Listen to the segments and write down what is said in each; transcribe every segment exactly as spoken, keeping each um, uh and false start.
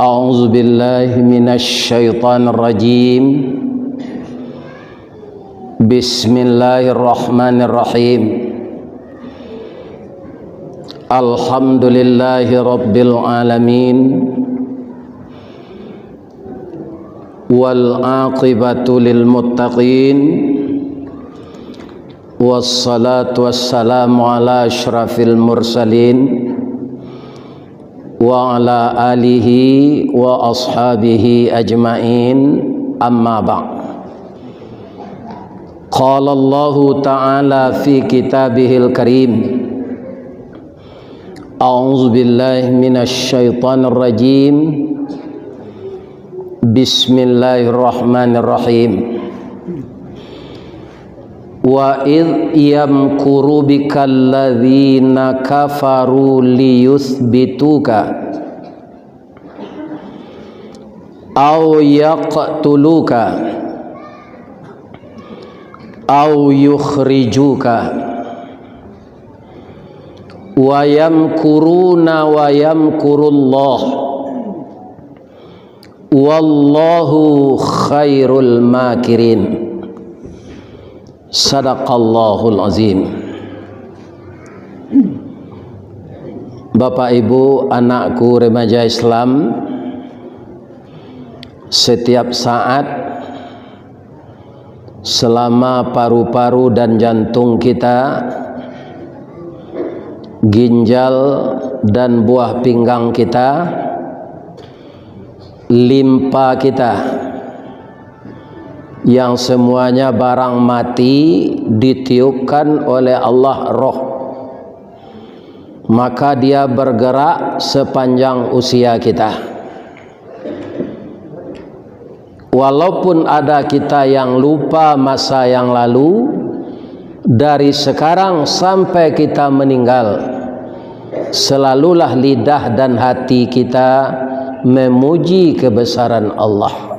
أعوذ بالله من الشيطان الرجيم. بسم الله الرحمن الرحيم. الحمد لله رب العالمين. والعاقبة للمتقين. والصلاة والسلام على أشرف المرسلين. وعلى آله وأصحابه أجمعين. أما بعد. قال الله تعالى في كتابه الكريم. أعوذ بالله من الشيطان الرجيم. بسم الله الرحمن الرحيم. وإذ يمكر بك الذين كفروا ليثبتوك أو يقتلوك أو يخرجوك ويمكرون ويمكر الله والله خير الماكرين. Sadaqallahul Azim. Bapak, Ibu, anakku remaja Islam, setiap saat, selama paru-paru dan jantung kita, ginjal dan buah pinggang kita, limpa kita, yang semuanya barang mati ditiupkan oleh Allah roh, maka dia bergerak sepanjang usia kita. Walaupun ada kita yang lupa masa yang lalu, dari sekarang sampai kita meninggal, selalulah lidah dan hati kita memuji kebesaran Allah.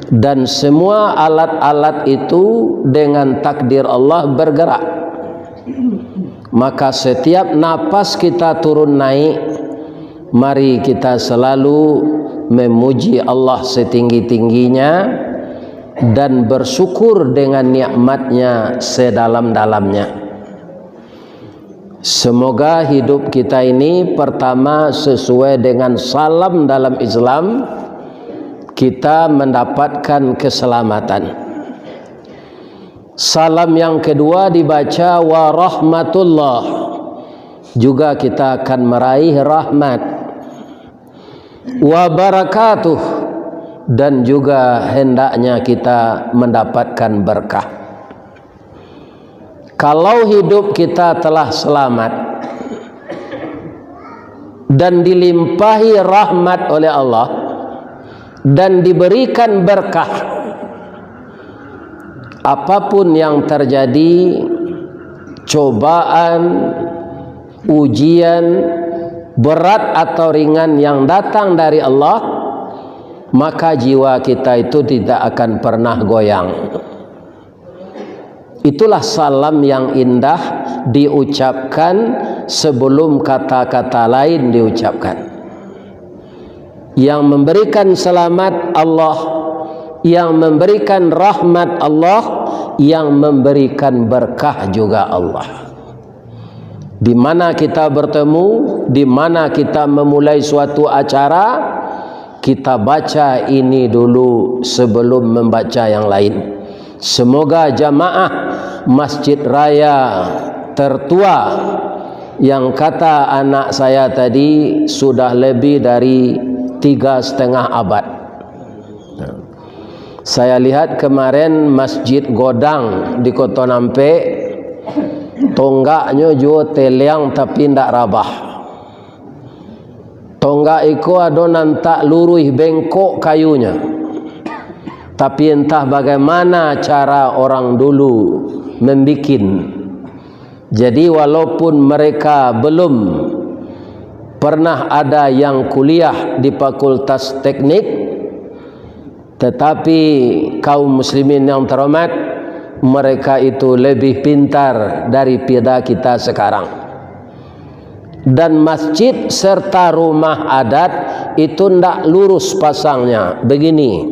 Dan semua alat-alat itu dengan takdir Allah bergerak. Maka setiap napas kita turun naik, mari kita selalu memuji Allah setinggi-tingginya dan bersyukur dengan nikmat-Nya sedalam-dalamnya. Semoga hidup kita ini, pertama, sesuai dengan salam dalam Islam, kita mendapatkan keselamatan. Salam yang kedua dibaca wa rahmatullah, juga kita akan meraih rahmat. Wa barakatuh, dan juga hendaknya kita mendapatkan berkah. Kalau hidup kita telah selamat dan dilimpahi rahmat oleh Allah dan diberikan berkah, apapun yang terjadi, cobaan, ujian, berat atau ringan yang datang dari Allah, maka jiwa kita itu tidak akan pernah goyang. Itulah salam yang indah diucapkan sebelum kata-kata lain diucapkan. Yang memberikan selamat Allah, yang memberikan rahmat Allah, yang memberikan berkah juga Allah. Di mana kita bertemu, di mana kita memulai suatu acara, kita baca ini dulu sebelum membaca yang lain. Semoga jamaah Masjid Raya tertua, yang kata anak saya tadi, sudah lebih dari tiga setengah abad. Saya lihat kemarin Masjid Godang di Koto Nampek, tonggaknyo juo teliang tapi ndak rabah. Tonggak iko ado nan tak luruih, bengkok kayunyo. Tapi entah bagaimana cara orang dulu membikin. Jadi, walaupun mereka belum pernah ada yang kuliah di Fakultas Teknik, tetapi kaum muslimin yang terhormat, mereka itu lebih pintar daripada kita sekarang. Dan masjid serta rumah adat itu ndak lurus pasangnya. Begini,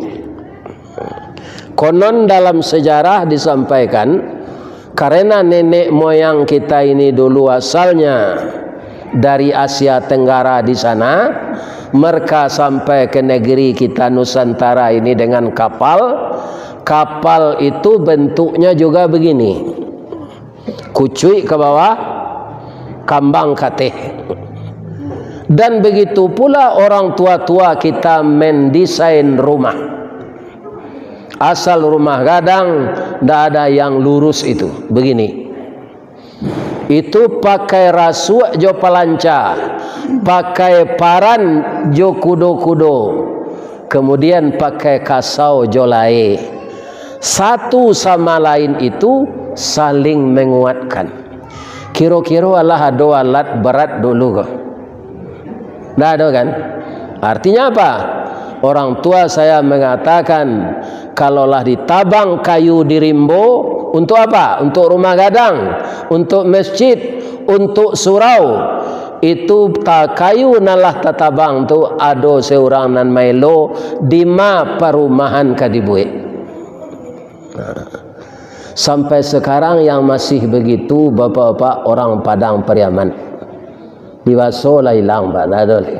konon dalam sejarah disampaikan, karena nenek moyang kita ini dulu asalnya dari Asia Tenggara di sana, mereka sampai ke negeri kita Nusantara ini dengan kapal. Kapal itu bentuknya juga begini. Kucuik ke bawah, kambang kateh. Dan begitu pula orang tua-tua kita mendesain rumah. Asal rumah gadang, ndak ada yang lurus itu. Begini. Itu pakai rasuak jo palanca, pakai paran jo kudo-kudo, kemudian pakai kasau jo lae. Satu sama lain itu saling menguatkan. Kiro-kiro alah ado alat berat dulu ko? Ndak ado kan? Artinya apa? Orang tua saya mengatakan, kalau lah ditabang kayu di rimbo, untuk apa? Untuk rumah gadang, untuk masjid, untuk surau. Itu ta-, kayu nan lah tatabang tu ado seurang nan maelo, dima parumahan ka dibuek. Sampai sekarang yang masih begitu, bapak-bapak, orang Padang Pariaman. Di Baso lah ilang, Pak, ndak ado lai.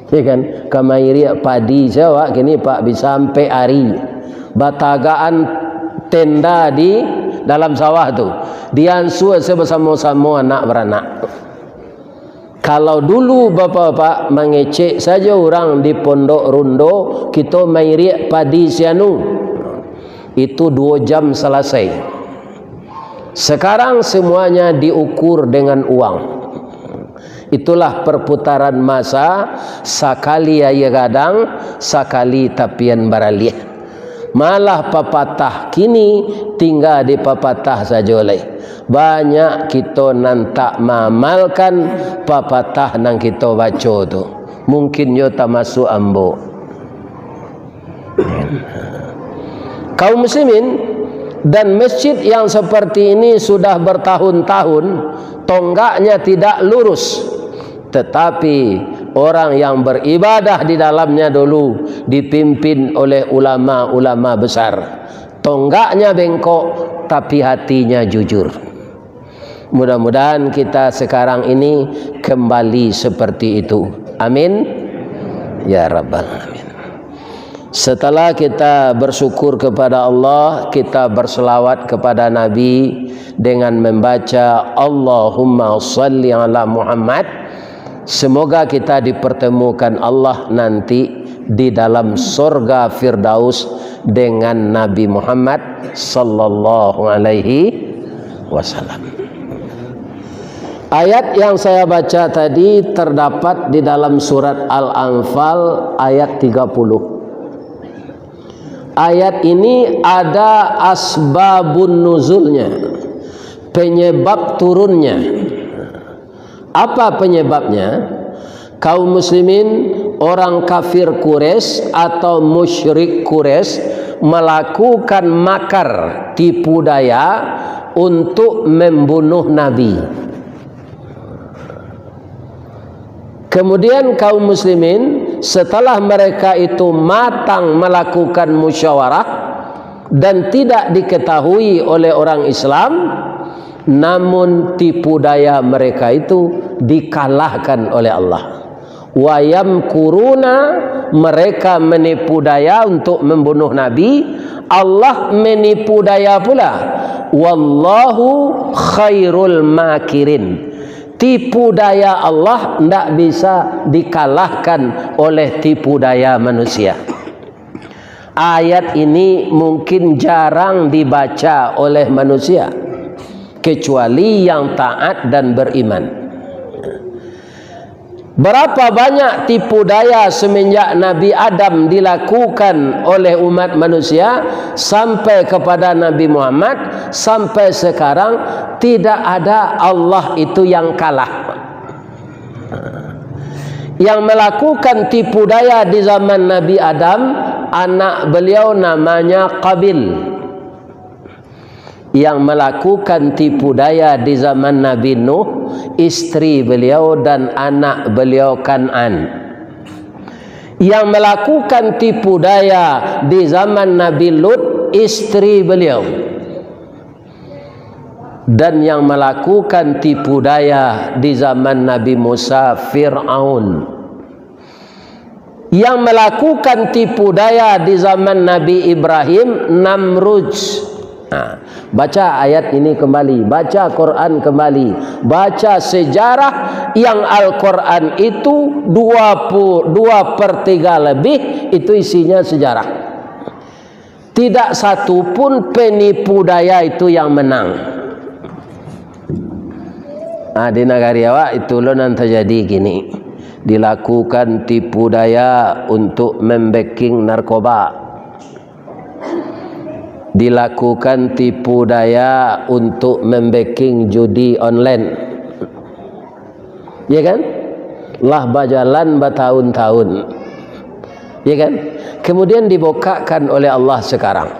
Ya kan? Ka mairiak padi se awak kini, Pak, bisa ampek ari. Batagakan tenda di dalam sawah tu. Diansua se basamo-samo anak baranak. Kalau dulu bapak-bapak mangecek sajo urang di Pondok Rundo, kito mairiak padi si anu, itu duo jam salasai. Sekarang semuanya diukur dengan uang. Itulah perputaran masa, sakali aia gadang, sakali tapian baraliah. Malah papatah kini tingga di papatah sajo lai. Banyak kito nan tak maamalkan papatah nan kito baco tu. Mungkin yo tamasuak ambo. Kaum muslimin, dan masjid yang seperti ini sudah bertahun-tahun tonggaknya tidak lurus. Tetapi orang yang beribadah di dalamnya dulu dipimpin oleh ulama-ulama besar. Tonggaknya bengkok, tapi hatinya jujur. Mudah-mudahan kita sekarang ini kembali seperti itu. Amin. Ya Rabbal Alamin. Setelah kita bersyukur kepada Allah, kita berselawat kepada Nabi dengan membaca Allahumma salli ala Muhammad. Semoga kita dipertemukan Allah nanti di dalam sorga Firdaus dengan Nabi Muhammad sallallahu alaihi wasallam. Ayat yang saya baca tadi terdapat di dalam surat Al-Anfal ayat tiga puluh. Ayat ini ada asbabun nuzulnya, penyebab turunnya. Apa penyebabnya? Kaum muslimin, orang kafir Quraisy atau musyrik Quraisy melakukan makar, tipu daya untuk membunuh Nabi. Kemudian kaum muslimin, setelah mereka itu matang melakukan musyawarah dan tidak diketahui oleh orang Islam, namun tipu daya mereka itu dikalahkan oleh Allah. Wayam kuruna, mereka menipu daya untuk membunuh Nabi, Allah menipu daya pula. Wallahu khairul makirin. Tipu daya Allah ndak bisa dikalahkan oleh tipu daya manusia. Ayat ini mungkin jarang dibaca oleh manusia, kecuali yang taat dan beriman. Berapa banyak tipu daya semenjak Nabi Adam dilakukan oleh umat manusia sampai kepada Nabi Muhammad, sampai sekarang tidak ada Allah itu yang kalah. Yang melakukan tipu daya di zaman Nabi Adam, anak beliau namanya Qabil. Yang melakukan tipu daya di zaman Nabi Nuh, istri beliau dan anak beliau Kan'an. Yang melakukan tipu daya di zaman Nabi Lut, istri beliau. Dan yang melakukan tipu daya di zaman Nabi Musa, Fir'aun. Yang melakukan tipu daya di zaman Nabi Ibrahim, Namrud. Nah, baca ayat ini kembali, baca Quran kembali, baca sejarah yang Al-Quran itu dua pu-, dua per tiga lebih itu isinya sejarah. Tidak satu pun penipu daya itu yang menang. Ah, di nagari awak itu lo nan terjadi kini. Dilakukan tipu daya untuk membacking narkoba. Dilakukan tipu daya untuk membacking judi online. Ya kan? Lah bajalan batahun-tahun. Ya kan? Kemudian dibukakkan oleh Allah sekarang.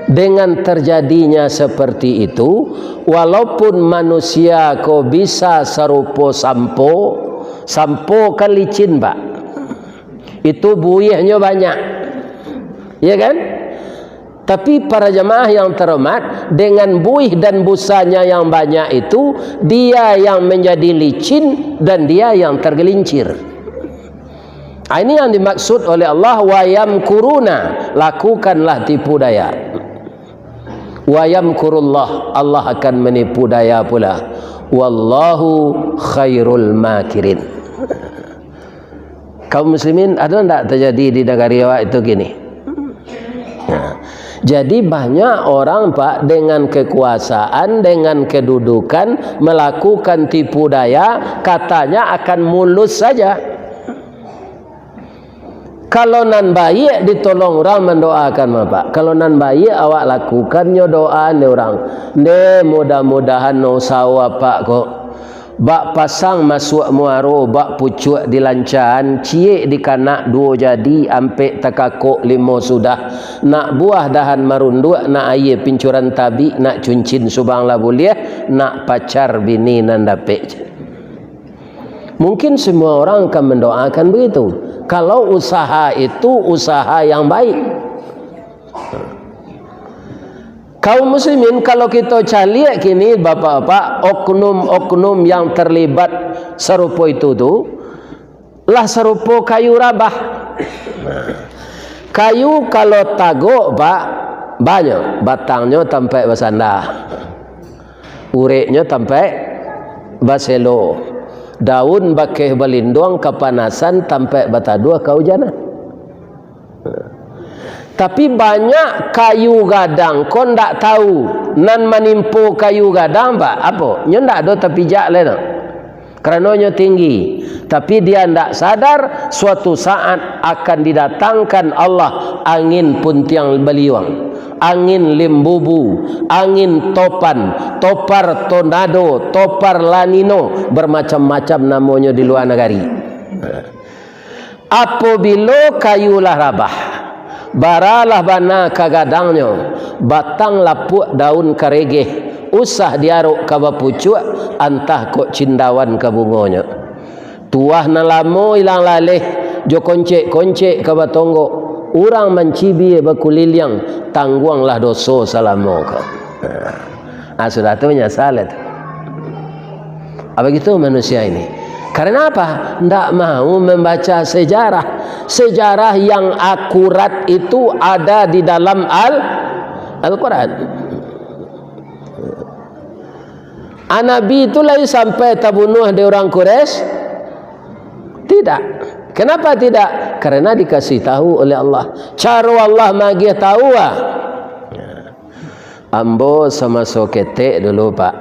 Dengan terjadinya seperti itu, walaupun manusia ko bisa sarupo sampo, sampo kan licin, Pak. Itu buihnyo banyak. Ya kan? Tapi para jamaah yang terhormat, dengan buih dan busanya yang banyak itu, dia yang menjadi licin dan dia yang tergelincir. Ah, ini yang dimaksud oleh Allah, "Wa yamkuruna," lakukanlah tipu daya. "Wa yamkurullah," Allah akan menipu daya pula. "Wallahu khairul makirin." Kaum muslimin, ada ndak terjadi di nagari awak itu kini? Nah, jadi banyak orang, Pak, dengan kekuasaan, dengan kedudukan, melakukan tipu daya, katanya akan mulus saja. Kalau nan baiak ditolong urang mandoakan, Pak. Kalau nan baiak awak lakukannyo doa ni urang. Nde, mudah-mudahan usaho apak ko. Bak pasang masuak muaro, bak pucuak dilancaan, ciek dikanak duo jadi, ampek takakok limo sudah. Nak buah dahan marunduak, nak aia pincuran tabik, nak cuncin subang lah buliah, nak pacar bini nan dapek. Mungkin semua orang akan mendoakan begitu. Kalau usaha itu usaha yang baik. Kaum muslimin, kalau kito caliak kini, bapak-bapak, oknum-oknum yang terlibat sarupo itu tu, lah sarupo kayu rabah. Kayu kalau tagok, Pak, banyak, batangnyo tampek basanda, ureknyo tampek baselo, daun bakeh balinduang kapanasan, tampek bataduah kaujanan. Tapi banyak kayu gadang ko ndak tahu, nan manimpo kayu gadang, Pak, apo? Nyo ndak ado tapijak lai doh. Karano nyo tinggi. Tapi dia ndak sadar, suatu saat akan didatangkan Allah angin puntiang baliuang, angin limbubu, angin topan, topar tornado, topar lanino, bermacam-macam namonyo di lua nagari. Apobilo kayu lah rabah, baralah bana ka gadangnyo, batang lapuak daun karegeh, usah diarok ka bapucuak, antah kok cindawan ka bungonyo. Tuah nan lamo ilang laleh, jo koncek-koncek ka batonggok, urang mancibia bakuliliang, tangguanglah doso salamo ko. Ah, sudah tu manyasal itu. Ah, begitu manusia ini. Karena apa? Ndak mau membaca sejarah. Sejarah yang akurat itu ada di dalam Al-, Al-Quran. Ah, Nabi itu lai sampai tabunuah dek urang Quraisy? Tidak. Kenapa tidak? Karena dikasih tahu oleh Allah. Caro Allah magiah tahu, ah. Ambo samaso ketek dulu, Pak,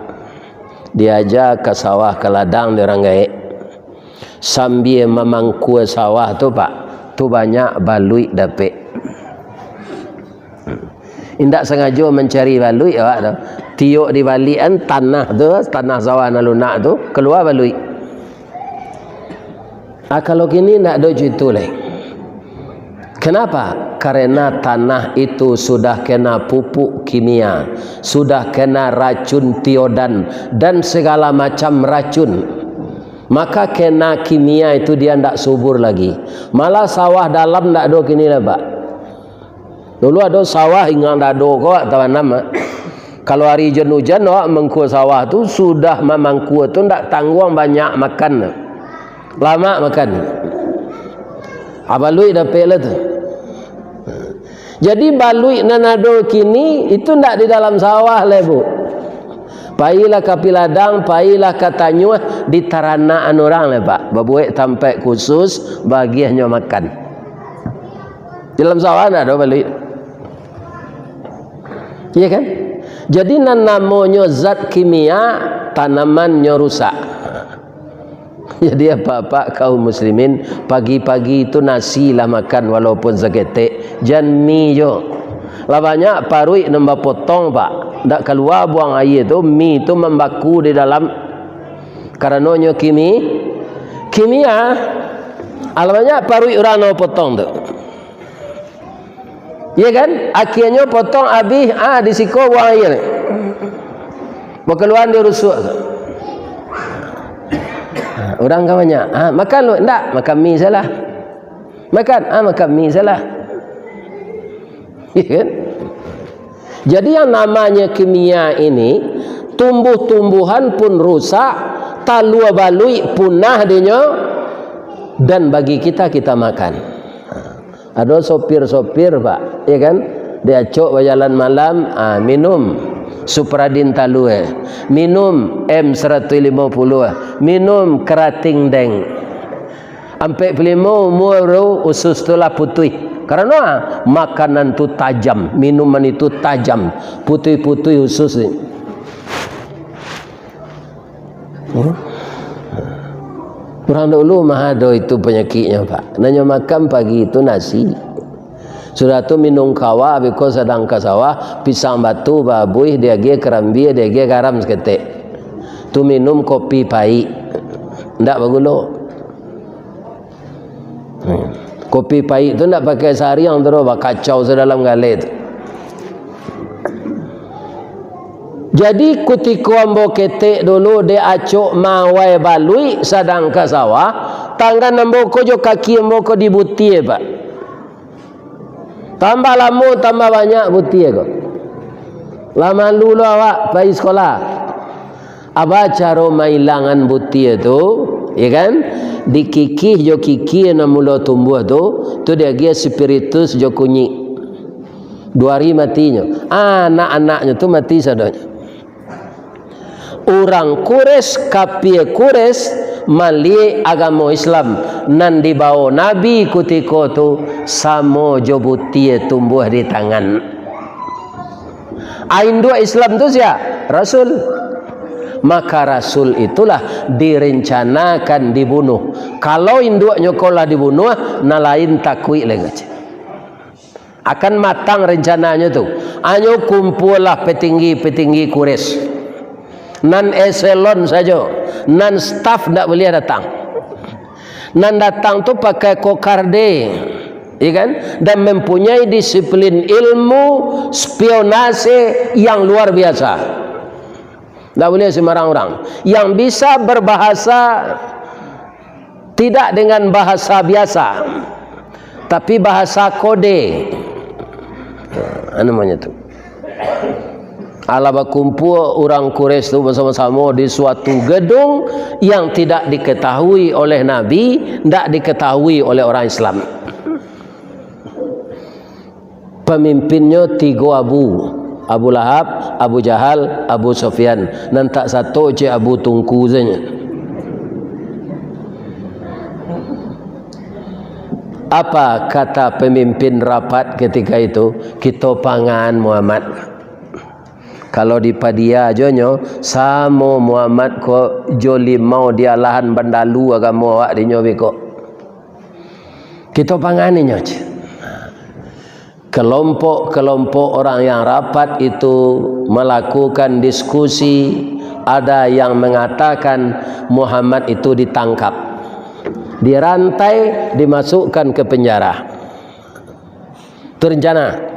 diaja ka sawah ka ladang di urang gaek. Sambia mamangkua sawah tu, Pak, tu banyak baluik dapek. Indak sangajo mancari baluik awak tu. Tiok dibaliakan tanah tu, tanah sawah nan lunak tu, kalua baluik. Ah, kalau kini ndak ado jo itu lai. Kenapa? Karena tanah itu sudah kena pupuk kimia, sudah kena racun tiodan, dan segala macam racun. Maka kena kimia itu dia ndak subur lagi. Malah sawah dalam ndak ado kini lah, Pak. Dulu ado sawah ingang dado ko, Pak, tabanam, Pak. Kalau ari ujan-ujan, awak mangkua sawah tu, sudah mamangkua tu ndak tangguang banyak makan. Lamak makan. Abaluik dapek lah tu. Jadi, baluik nan ado kini, itu ndak di dalam sawah lai, Bu. Pailah ka piladang, pailah ka tanyuah, ditaranakan urang lai, Pak. Babuek tampek khusus, bagiahnyo makan. Di dalam sawah ndak ado baluik. Iya kan? Jadi, nan namonyo zat kimia, tanamannyo rusak. Jadi, apak-apak kaum muslimin, pagi-pagi tu nasi lah makan walaupun saketek, jan mi jo. Lah banyak paruik nan bapotong, Pak. Ndak kalua buang aia tu, mi tu mambaku di dalam, karanonyo kimi-, kimia. Alah banyak paruik urang nan bapotong tu. Iya kan? Akhianyo potong abih, ah, di siko buang aia. Bakaluan di rusuak tu. Urang ka banyak. Ah, makan lu. Ndak, makan mi salah. Makan, ah, makan mi salah. Iya kan? Jadi, yang namanya kimia ini, tumbuh-tumbuhan pun rusak, talua baluik punah dinyo, dan bagi kita, kita makan. Ado sopir-sopir, Pak, ya kan? Diacok bajalan malam, ah, minum Supradin talua, eh. Minum M saratuih limo puluah, eh. Minum Kerating Deng. Ampek puluah limo umua baru usus tu lah putuih. Karano, ah, makanan tu tajam, minuman itu tajam, putuih-putuih usus ni. Hmm? Urang dulu mah ado itu panyakiknyo, Pak. Nan nyo makan pagi itu nasi. Sudah tu minum kawa, biko sadang ka sawah, pisang batu baabuih, diagiah karambia, diagiah garam saketek. Tu minum kopi paik. Ndak bagulo. Hmm. Kopi paik tu ndak pakai sariang tu doh, bakacau sadalam galeh tu. Jadi, kutiko ambo ketek dulu, dek acok mawai baluik sadang ka sawah, tangan ambo ko jo kaki ambo ko dibutie, Pak. Tambah lamo, tambah banyak butie ko. Lah malu lo awak pai sikola. Aba caro mailangan butie tu, ya kan? Dikikih jo kikih nan mulo tumbuah tu, tu diagiah spiritus jo kunyik. Duo ari matinyo. Anak-anaknyo tu mati sadonyo. Urang Quraisy, kapia Quraisy, maliek agamo Islam nan dibawo Nabi kutiko tu samo jo butie tumbuah di tangan. A, induak Islam tu sia? Rasul. Maka Rasul itulah direncanakan dibunuh. Kalau induaknyo ko lah dibunuah, nan lain takuik lai kecek. Akan matang rencananyo tu. Anyo kumpualah petinggi-petinggi Quraisy. Nan eselon sajo, nan staf ndak buliah datang. Nan datang tu pakai kokarde, ya kan? Dan mempunyai disiplin ilmu spionase yang luar biasa. Ndak buliah sembarang urang. Yang bisa berbahasa tidak dengan bahasa biasa, tapi bahasa kode. Ha, namonyo tu. Alah bakumpua urang Quraisy tu basamo-samo di suatu gedung yang tidak diketahui oleh Nabi, ndak diketahui oleh orang Islam. Pamimpinnyo tigo Abu, Abu Lahab, Abu Jahal, Abu Sufyan. Nan tak sato cek Abu Tungku sajo. Apa kata pemimpin rapat ketika itu? "Kito pangan Muhammad." Kalau di Padia jo nyo, samo Muhammad ko jo limau di alahan bandalu agamo awak dinyo beko. Kito pangan inyo, cek. Kelompok-kelompok orang yang rapat itu melakukan diskusi, ada yang mengatakan Muhammad itu ditangkap, dirantai, dimasukkan ke penjara. Itu rencana.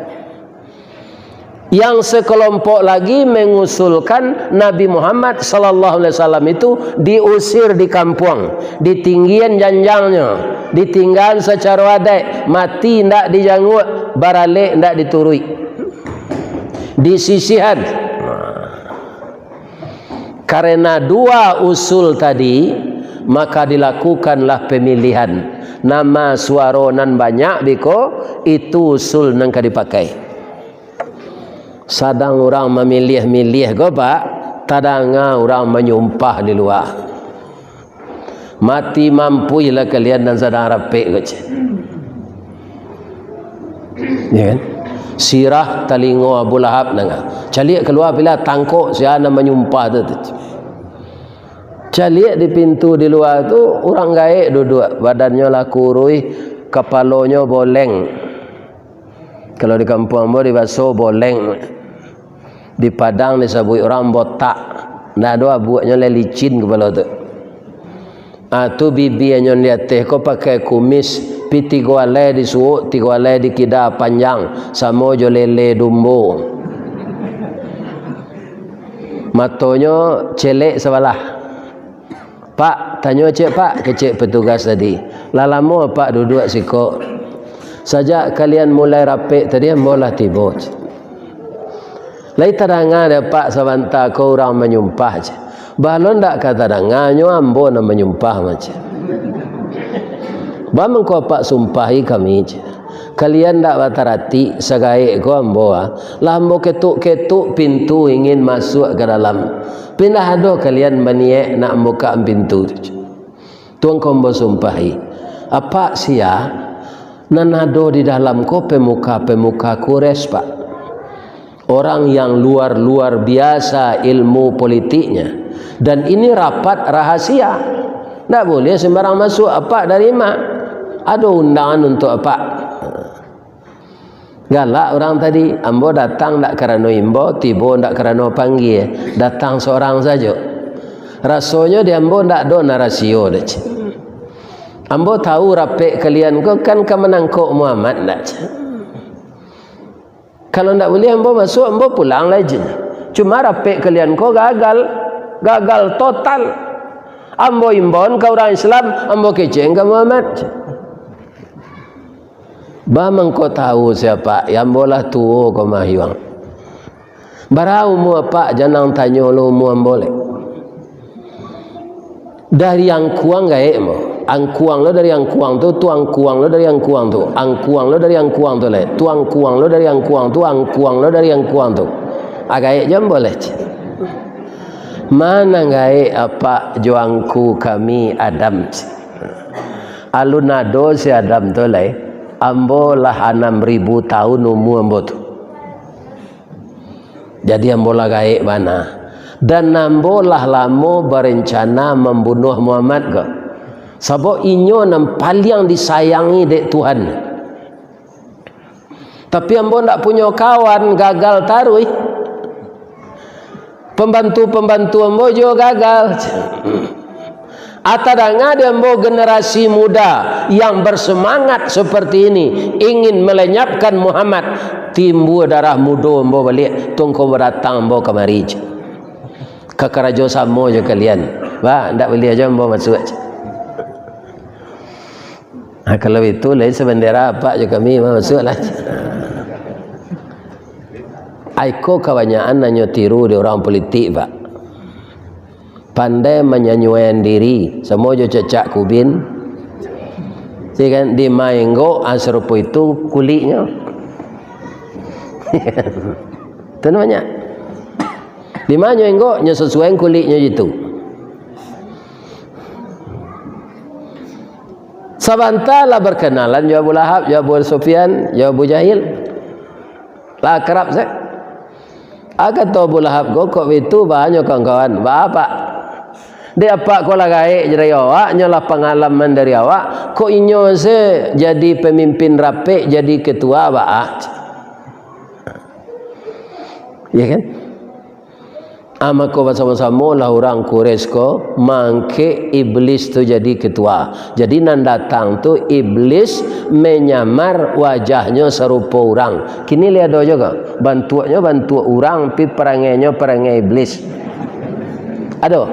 Yang sekelompok lagi mengusulkan Nabi Muhammad sallallahu alaihi wasallam itu diusir di kampuang, ditinggian janjangnyo, ditinggaan sacaro adaik, mati ndak dijanguak, baralek ndak dituruik, disisihan. Karena dua usul tadi, maka dilakukanlah pemilihan. Nama suaro nan banyak biko, itu usul nan ka dipakai. Sadang urang mamiliah-miliah ko, Pak, tadanga urang manyumpah di lua. Mati mampuihlah kalian nan sadang rapek ko, ceh. Ya kan? Sirah talingo Abu Lahab nanga. Caliak kalua pila tangkok sia nan manyumpah tu, tu. Caliak di pintu di lua tu, urang gaek duduak, badannyo lah kuruih, kapalonyo boleng. Kalau di kampuang ambo dibaso boleng. Di Padang disabuik urang botak. Ndak ado abuaknyo, lai licin kapalo tu. Ah, tu bibianyo di ateh ko pakai kumis, pi tigo alai di suok, tigo alai di kida panjang, samo jo lele dumbo. Matonyo celek sabalah. "Pak, tanyo ciek, Pak," kecek petugas tadi. "Lah lamo Apak duduak siko?" "Sajak kalian mulai rapek tadi, ambo lah tibo." "Lai tadanga dek Apak sabanta ko urang manyumpah?" ceh. "Baa lo ndak ka tadanga, nyo ambo nan manyumpah mah," ceh. "Baa mangko Apak sumpahi kami?" ceh. "Kalian ndak bataratik, sagaek ko ambo, ah. Lah ambo ketuk-ketuk pintu ingin masuak ka dalam. Pindah ado kalian baniaik nak mambukak pintu tu." Tu mangko ambo sumpahi. Apak sia, nan ado di dalam ko pemuka-pemuka Quraisy, Pak. Orang yang luar-luar biasa ilmu politiknya. Dan ini rapat rahasia. Ndak boleh sembarang masuk. Apak dari ma? Ado undangan untuk Apak. Galak urang tadi, "Ambo datang ndak karano imbau, tibo ndak karano panggia, datang sorang sajo." Rasonyo di ambo ndak ado nan rasio doh, ceh. "Ambo tahu rapek kalian ko kan ka manangkok Muhammad, ndak, ceh? Kalau ndak buliah ambo masuak, ambo pulang lai, ceh. Cuma rapek kalian ko gagal, gagal total. Ambo imbauan ka urang Islam, ambo kecekan ka Muhammad, ceh." "Baa mangko tahu sia, Pak? Ambo lah tuo ko mah, Yuang." "Bara umua Apak, jan ang tanyo lo umua ambo lai." "Dari angkuang gaek ambo. Angkuang lo dari angkuang tu, tu angkuang lo dari angkuang tu, angkuang lo dari angkuang tu lai, tu angkuang lo dari angkuang tu, angkuang lo dari angkuang tu. Ah, gaek jo ambo lai, ceh." "Ma nan gaek Apak jo angku kami Adam, ceh?" "Alun ado si Adam tu lai, ambo lah anam ribu taun umua ambo tu. Jadi ambo lah gaek bana. Dan ambo lah lamo barencana mambunuah Muhammad ko. Sabab inyo nan paliang disayangi dek Tuhan. Tapi ambo ndak punyo kawan, gagal taruih. Pambantu-pambantu ambo juo gagal. Ah, tadanga di ambo generasi muda yang bersemangat seperti ini, ingin melenyapkan Muhammad, timbua darah mudo ambo baliak, tu mangko datang ambo kamari, ceh. Ka karajo samo jo kalian. Bah, ndak buliah jo ambo masuak, ceh. Ha, kalau itu, lain sabendera Apak jo kami, masuaklah. Ai ko kabanyakan hanyo tiru di urang politik, Pak. Pandai manyanyuaian diri, samo jo cacak kubin. Ti kan, di ma enggok, ah, sarupo itu kuliknyo. Tu namonyo. Di ma nyo enggok, nyo sasuai kuliknyo jitu. Sabanta lah berkenalan jo Abu Lahab, jo Abu Sufyan, jo Abu Jahil. Lah akrab se. Ah, kato Abu Lahab ko, "Kok bitu, bah nyo kawan-kawan, bah Apak? Dek Apak ko lah gaek dari awak, nyo lah pangalaman dari awak, kok inyo se jadi pamimpin rapek, jadi ketua, bah?" Ya kan? Ah, mako basamo-samolah urang Quraisy ko mangkek Iblis tu jadi ketua. Jadi nan datang tu Iblis menyamar wajahnyo sarupo urang. Kini lai ado juo ko. Bantuaknyo bantuak urang, tapi parangainyo parangai Iblis. Ado?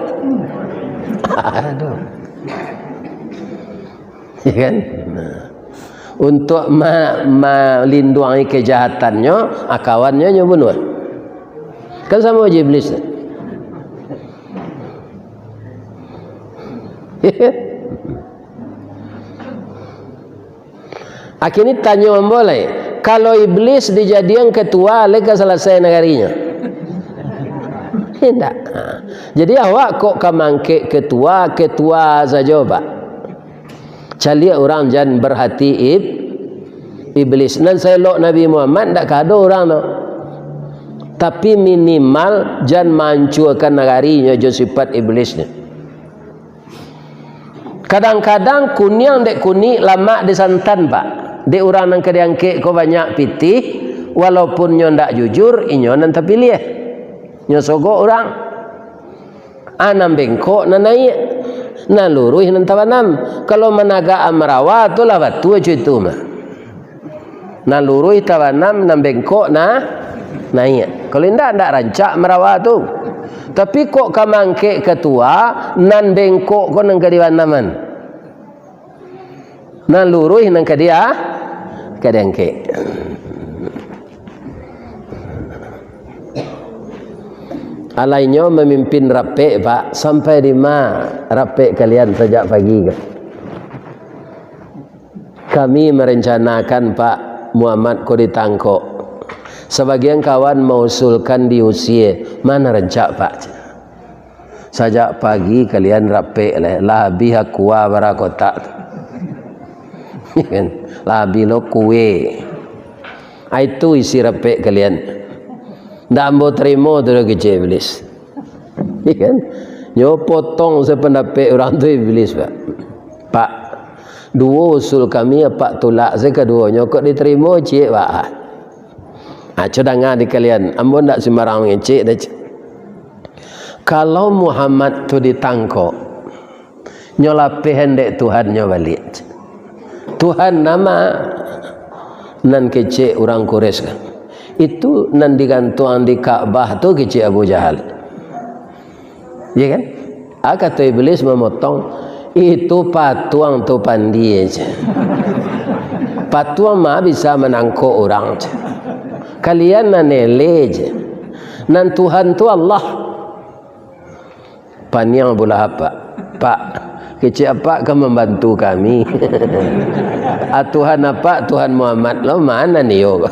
Ado. Ya kan? Nah. Untuak ma-, malinduangi kajahatannyo, ah, kawannyo nyo bunuah. Kan samo jo Iblis tu. Akhirnyo tanyo ambo lai, kalau Iblis dijadian ketua, lai ka salasai nagarinyo? Indak. Ha. Jadi awak kok ka mangkek ketua, ketua sajo, Pak. Caliak urang jan berhati ib-, Iblis. Nan saelok Nabi Muhammad, ndak ka ado urang tu. Tapi minimal jan mancuakan nagarinyo jo sifat Iblis nyo. Kadang-kadang kuniang dek kunik, lamak dek santan, Pak. Dek urang nan ka diangkek ko banyak pitih, walaupun nyo ndak jujur, inyo nan tapiliah. Nyo sogok urang. Ah, nan bengkok nan naiak, nan luruih nan tabanam. Kalau managak amarawa tu lah batua co itu mah. Nan luruih tabanam, nan bengkok nah naiak. Kalau indak, ndak rancak marawa tu. Tapi kok ka mangkek ketua, nan bengkok ko nan ka dibanaman. Nan luruih nan ka dia, ka diangkek. Alainyo mamimpin rapek, Pak. Sampai di ma rapek kalian sajak pagi ko? Kami merencanakan, Pak, Muhammad ko ditangkok. Sabagian kawan mausulkan diusie. Ma nan rancak, Pak? Sajak pagi kalian rapek lai, lah abih Aqua bara kotak tu. Kan? Lah abih lo kue. Ah, itu isi rapek kalian. Ndak ambo tarimo tu doh, kecek Iblis. Kan? Nyo potong sapandapek urang tu Iblis, Pak. Pak, duo usul kami apak tulak, sakaduonyo kok ditarimo ciek, Pak. Ah, co danga di kalian, ambo ndak sumbarang mangecek doh, cek. Kalau Muhammad tu ditangkok, nyo lapehan dek Tuhannyo baliak, cek. Tuhan nama nan kecek urang Quraisy kan? Itu nan digantuang di Ka'bah tu, kecek Abu Jahal. Iya kan? Ah, kato Iblis mamotong, "Itu patuang tu pandie," cek. "Patuang ma bisa manangkok urang," cek. "Kalian nan eleh," cek. "Nan Tuhan tu Allah." Paniang Abu Lahab, Pak. "Pak, kecek apak ka mambantu kami. Ah, Tuhan apak, Tuhan Muhammad lo, ma nan iyo?"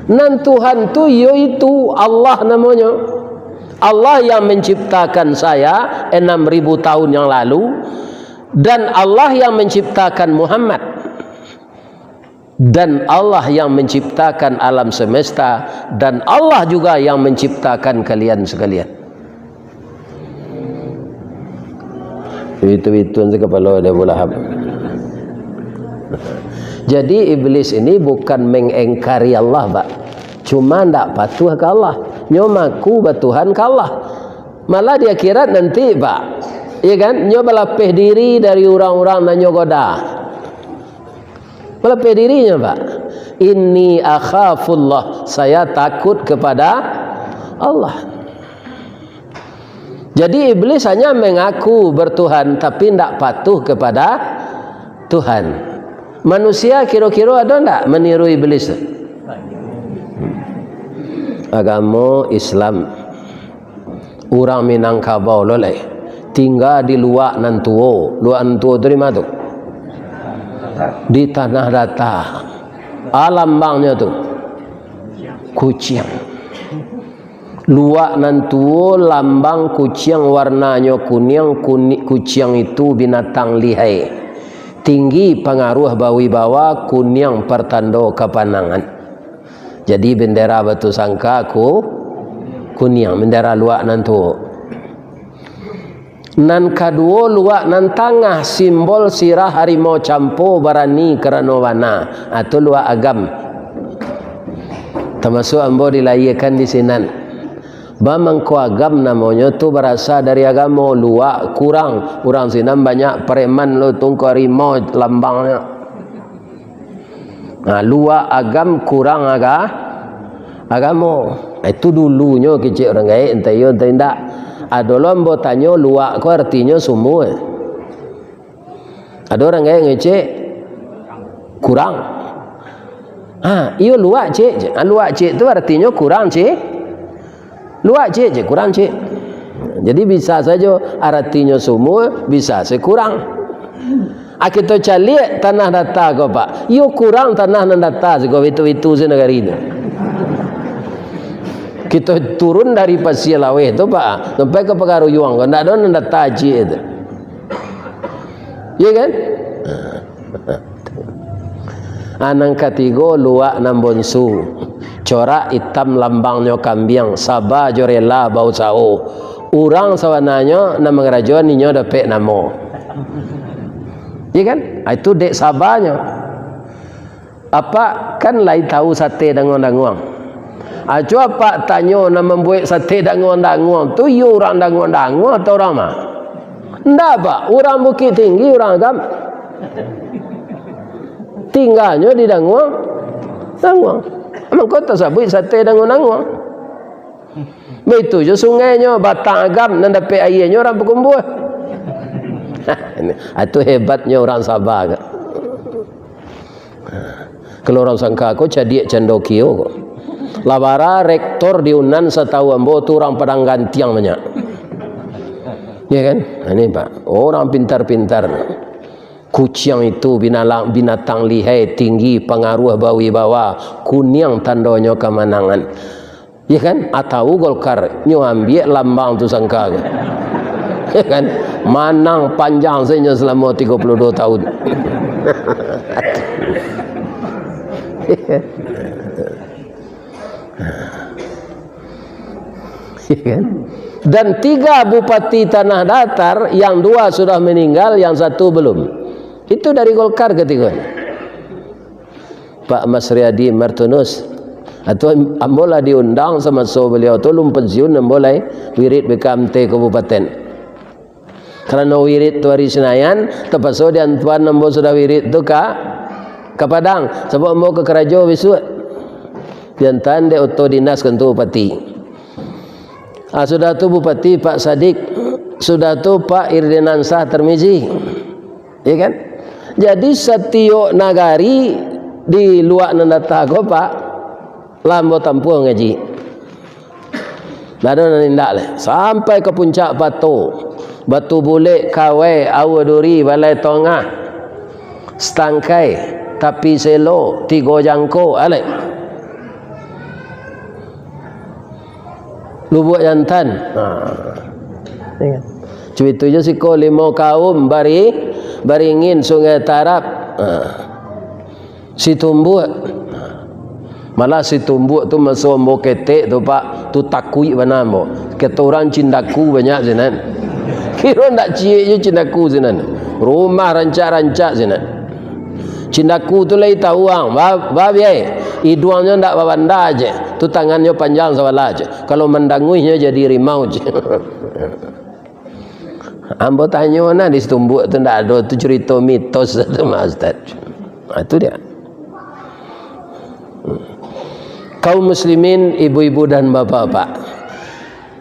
Nan Tuhan tu, iyo itu, Allah namonyo. Allah yang menciptakan saya enam ribu tahun yang lalu, dan Allah yang menciptakan Muhammad, dan Allah yang menciptakan alam semesta, dan Allah juga yang menciptakan kalian sekalian. Itu-itu se kapalo dek Abu Lahab. Jadi, Iblis ini bukan mengingkari Allah, Pak. Cuma ndak patuh ka Allah. Nyo maku batuhan ka Allah. Malah di akhirat nanti, Pak, iya kan, nyo balapeh diri dari urang-urang nan nyo goda. Balapeh dirinyo, Pak. "Inni akhafullah, saya takut kepada Allah." Jadi, Iblis hanya mengaku bertuhan, tapi ndak patuh kepada Tuhan. Manusia kiro-kiro ado ndak meniru Iblis tu? Agamo Islam, urang Minangkabau lo lai, tingga di Luak Nan Tuo. Luak Nan Tuo tu di ma tu? Di Tanah Data. Ah, lambangnyo tu kuciang. Luak Nan Tuo, lambang kuciang, warnanyo kuniang, kuni-, kuciang itu binatang lihai. Tinggi, pangaruah, bawibawa, kuniang, partando kapanangan. Jadi, bendera Batusangka ku-, kuniang, bendera Luak Nan Tuo. Nan kaduo, Luak Nan Tangah, simbol sirah harimau campo, barani karano bana. Ah, tu Luak Agam. Tamasuak ambo dilahiakan di sinan. Ba mangko agam namonyo tu barasa dari agamo, luak kurang, urang sinan banyak preman lo tungko harimau lambangnyo. Nah, luak agam kurang aga-, agamo. Itu dulunyo kecek urang gaek, entah iyo entah indak. Ado lo ambo tanyo luak ko artinyo sumua. Ado urang gaek ngecek kurang. Ha, iyo luak cek, cek. Ha, luak cek tu artinyo kurang cek. Luak cek, cek, kurang cek. Jadi bisa sajo aratinyo sumua, bisa se kurang. Ah, kito caliak tanah data ko, Pak. Iyo kurang tanah nan data siko, itu-itu se nagari tu. Kito turun dari Pasia Laweh tu, Pak, sampai ka Pagaruyuang ko, ndak ado nan data cek tu. Iya kan? Ah, nan katigo, luak nan bonsu. Corak itam lambangnyo kambiang, saba jo rela bausaho. Urang sabananyo nan mangarajoan inyo dapek namo. Iya kan? Ah, itu dek sabanyo. Apak kan lai tahu sate danguang-danguang. Aco apak tanyo nan mambuek sate danguang-danguang tu, iyo urang danguang-danguang atau urang ma? Ndak, Pak. Urang Bukik Tinggi, urang agam. Tingganyo di danguang, danguang. Mangko tasabuik sate danguang-danguang. Baitu jo sungainyo, batang agam nan dapek aianyo urang Pakumbuah. Ini, itu hebatnyo urang Sabah ko. Kalau urang sangka ko cadiak cando kio ko. Lah bara rektor di Unan satahu ambo tu urang Padang Gantiang banyak. Ya kan? Ini, Pak, orang pintar-pintar. Kuciang itu binalang-, binatang lihai, tinggi, pangaruah, bawibawa, kuniang tandonyo kamanangan. Ya kan? Atau Golkar nyo ambiak lambang tu sangka ko. Ya kan? Manang panjang sajo salamo tigo puluah duo tahun. Ya kan? Dan tiga bupati Tanah Datar, yang dua sudah meninggal, yang satu belum. Itu dari Golkar ketiga. Pak Masriadi Martunus. Atau ambo lah diundang samaso baliau tu lum pensiun, ambo lai wirid B K M T kabupaten. Karano wirid tu ari Sinayan, tapaso diantuan ambo sudah wirid tu ka, ka Padang, sabab ambo ka karajo bisuak. Diantaan dek oto dinas kantua bupati. Ah, sudah tu Bupati Pak Sadik, sudah tu Pak Irdinansah Tarmizi. Ya kan? Jadi satiok nagari di luak nan data ko, Pak, lah ambo tampuah ngaji. Ndak ado nan indak lai. Sampai ka Puncak Pato, Batu Bulek, Kawai, Aua Duri, Balai Tongah, Satangkai, Tapi Selo, Tigo Jangko, alai. Lubuak Jantan. Ha. Cuitu jo siko Limo Kaum, Bari-, Baringin, Sungai Tarab. Ha. Situmbuak. Malah Situmbuak tu maso ambo ketek tu, Pak, tu takuik bana ambo. Kato urang cindaku banyak sinan. Kiro ndak ciek je cindaku sinan. Rumah rancak-rancak sinan. Cindaku tu lai tahu ang, ba-, babiai. Iduangnyo ndak babanda je. Tu tangannyo panjang sabalah je. Kalau mandanguihnyo jadi rimau je. Ambo tanyo nah di Situmbuak tu ndak ado tu carito mitos tu mah, Ustaz. Ha, tu dia. Kaum muslimin, ibu-ibu dan bapak-bapak,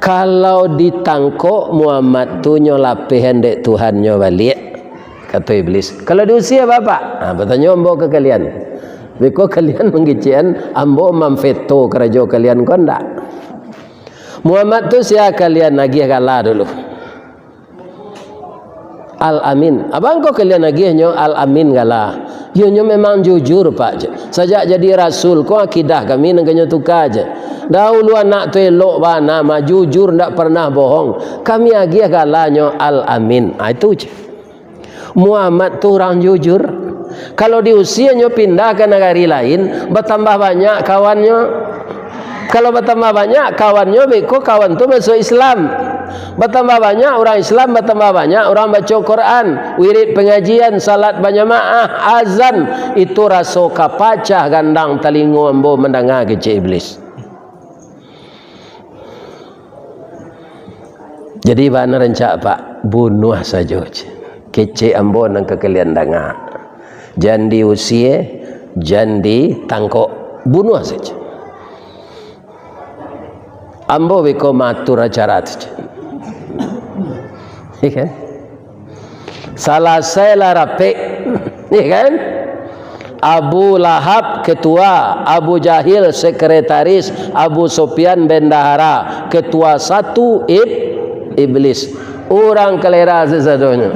kalau ditangkok Muhammad tu nyo lapehan dek Tuhannyo baliak, kato Iblis. Kalau diusia, Bapak? Ha, batanyo ambo ka kalian. Beko kalian manggecekan ambo mamveto karajo kalian ko ndak? Muhammad tu sia kalian agiah gala dulu? Al-Amin. Abang ko kalian agiahnyo Al-Amin gala. Iyo nyo memang jujur, Pak, je. Sajak jadi rasul ko akidah kami nan kanyo tuka je. Dahulu anak tu elok bana mah, jujur ndak pernah bohong. Kami agiah galanyo Al-Amin. Ah, itu je. Muhammad tu urang jujur. Kalau diusianyo pindah ka nagari lain, batambah banyak kawannyo. Kalau batambah banyak kawannyo, beko kawan tu masuak Islam. Batambah banyak urang Islam, batambah banyak urang baco Quran, wirid pangajian, salat bajamaah, azan, itu raso ka pacah gandang talingo ambo mandanga kecek Iblis. Jadi, bana rancak, Pak, bunuah sajo, cek. Kecek ambo nan ka kalian danga. Jan diusie, jan ditangkok, bunuah sajo. Ambo beko maatur acara tu, cek. Ya kan? Salasai lah rapek, ya kan? Abu Lahab ketua, Abu Jahil sekretaris, Abu Sufyan bendahara, ketua satu ib-, iblis. Urang kalera sasadonyo.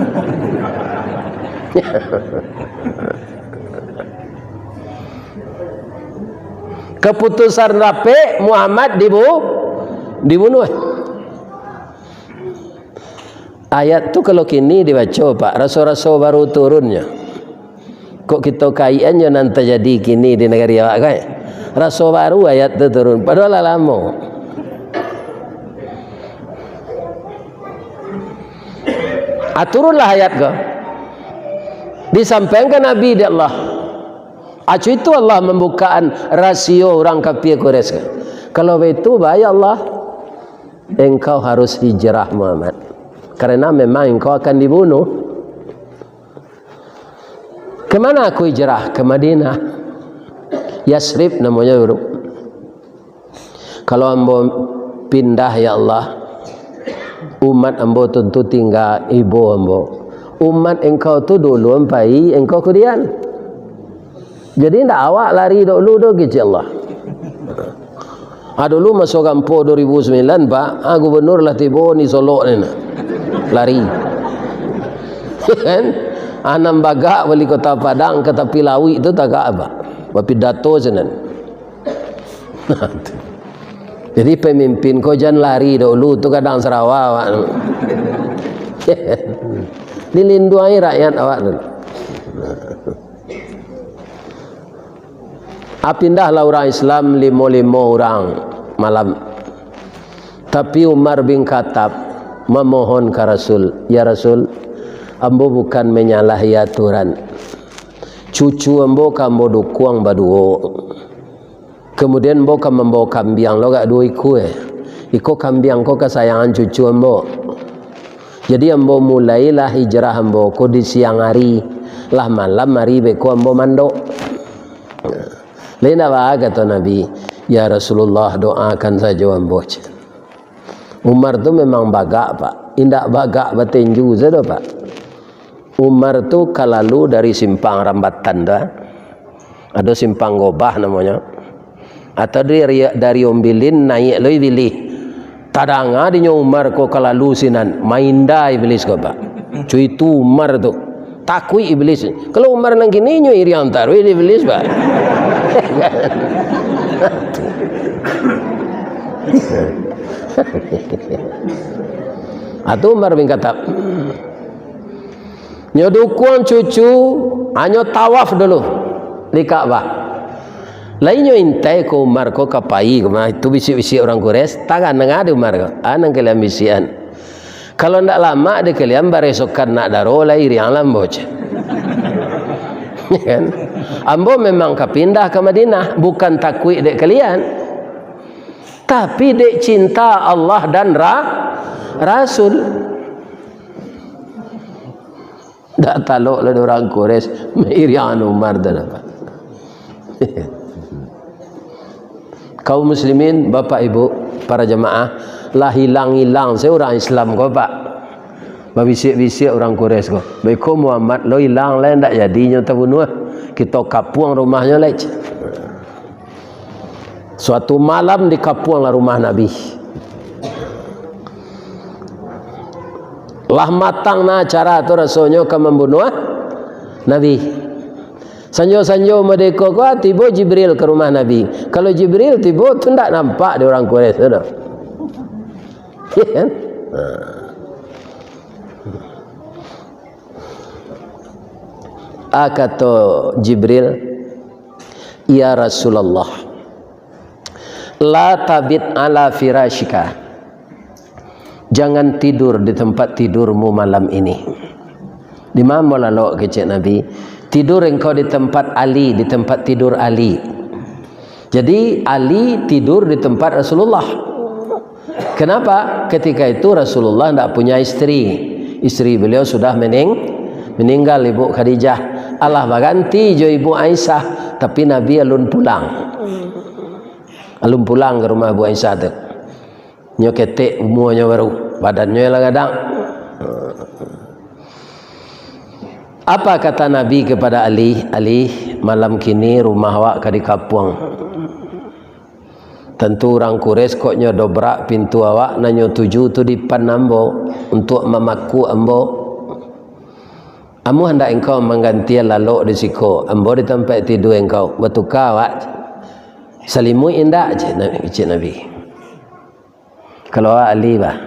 Keputusan rapek, Muhammad dibu-, dibunuah. Ayat tu kalau kini dibaco, Pak, raso-raso baru turunnyo. Kok kito kaikan jo nan tajadi kini di nagari awak ko, eh? Raso baru ayat tu turun, padahal lah lamo. Ah, turunlah ayat ko. Disampaikan ka Nabi dek Allah. Acu itu Allah mambukaan rasio urang kapia Quraisy ko. Kalau baitu, bae ya Allah, engkau harus hijrah, Muhammad. Karena memang engkau akan dibunuh. Ke mana aku hijrah? Ke Madinah. Yasrib namonyo dulu. Kalau ambo pindah, ya Allah, umat ambo tu, tu tingga ibo ambo. Umat engkau tu dulu ampai, engkau kudian. Jadi, ndak awak lari dahulu doh, kecek Allah. Ah, dulu maso gampo dua ribu sembilan, Pak, ah, gubernur lah tibo ni Solok ni nak. Lari. Kan? Ah, nan bagak wali Kota Padang ka tapi lauik tu tagak, Pak. Bapidato sinan. Jadi, pemimpin ko jan lari dahulu tu kadang sarawa awak tu. Dilinduangi rakyat awak tu. Ah, pindahlah urang Islam limo-limo urang malam. Tapi Umar bin Khattab mamohon ka Rasul, "Ya Rasul, ambo bukan manyalahi aturan. Cucu ambo ka ambo dukuang baduo. Kamudian, ambo ka mambawa kambiang lo agak duo ikua. Iko kambiang ko kasayangan cucu ambo. Jadi, ambo mulailah hijrah ambo ko di siang ari, lah malam ari beko ambo mandok." Lai ndak baa, kato Nabi, "Ya Rasulullah, doakan sajo ambo," cek. Umar tu memang bagak, Pak. Indak bagak batinju sajo, Pak. Umar tu ka lalu dari simpang Rambatan tu, ah. Ado simpang Gobah namonyo. Atau dari, dari Ombilin naiak lai Bilih. Tadanga dinyo Umar ko ka lalu sinan, mainda Iblis ko, Pak. Cuitu Umar tu. Takuik Iblis. Kalau Umar nan kini, nyo iriang taruih di Iblis, Pak. Atu Umar bin Khattab. Nyo dukuang cucu, hanyo tawaf dulu di Ka'bah. Lai nyo intai ko Umar ko ka pai ka ma, itu bisiak-bisiak urang Quraisy, tagan danga di Umar ko. Ah, nan kalian bisiakan. Kalau ndak lamak di kalian, baresokan nak daro, lai iriang lah ambo, cek. Ya kan? Ambo memang ka pindah ka Madinah, bukan takuik dek kalian. Tapi dek cinta Allah dan ra-, Rasul. Dak talok lah dek urang Quraisy, mairiangan Umar tu lah. Kaum muslimin, bapak ibu, para jamaah, lah ilang-ilang se urang Islam ko, Pak. Babisiak-bisiak urang Quraisy ko. Beko Muhammad lo ilang lai, ndak jadi nyo tabunuah. Kito kapuang rumahnyo lai. Suatu malam dikapuanglah rumah Nabi. Lah matang nah acara tu rasonyo ka mambunuah Nabi. Sanjo-sanjo mode ko, ko tibo Jibril ka rumah Nabi. Kalau Jibril tibo tu ndak nampak dek urang Quraisy tu doh. Ya kan? Nah. Ah, kato Jibril, "Ya Rasulullah, la tabit ala firasyika." Jangan tidur di tempat tidurmu malam ini. Di ma ambo lalok, kecek Nabi? Tidur engkau di tempat Ali, di tempat tidur Ali. Jadi, Ali tidur di tempat Rasulullah. Kenapa? Ketika itu Rasulullah ndak punya istri. Istri beliau sudah mening-, meninggal, Ibu Khadijah. Alah baganti jo Ibu Aisyah, tapi Nabi alun pulang. Alun pulang ka rumah Ibu Aisyah tu. Nyo ketek umuanyo baru, badannyo lah gadang. Apa kata Nabi kepada Ali? "Ali, malam kini rumah awak ka dikapuang. Tantu urang Quraisy kok nyo dobrak pintu awak nan nyo tuju tu dipan ambo, untuak mamakuak ambo. Amuah ndak engkau manggantian lalok di siko, ambo di tampek tidua engkau, batuka awak salimuik indak?" cek Na-, cek Nabi. Kalau awak Ali, bah.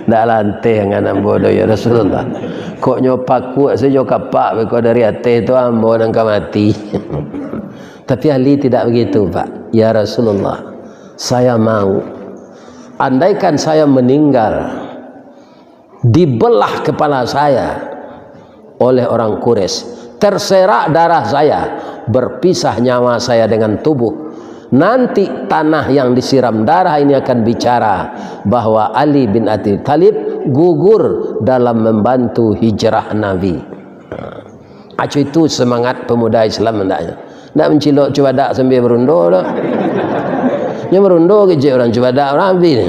Ndak lanteh angan ambo doh, ya Rasulullah. Kok nyo pakuak sajo kapak beko dari ateh tu, ambo nan ka mati. Tapi Ali tidak begitu, Pak. "Ya Rasulullah, saya mau. Andaikan saya meninggal, dibelah kepala saya oleh orang Quraisy, terserak darah saya, berpisah nyawa saya dengan tubuh, nanti tanah yang disiram darah ini akan bicara bahwa Ali bin Abi Thalib gugur dalam membantu hijrah Nabi." Aco itu semangat pemuda Islam hendaknyo. Ndak mancilok cubadak sambia barundo doh. Nyo barundo kecek urang cubadak urang abih ni.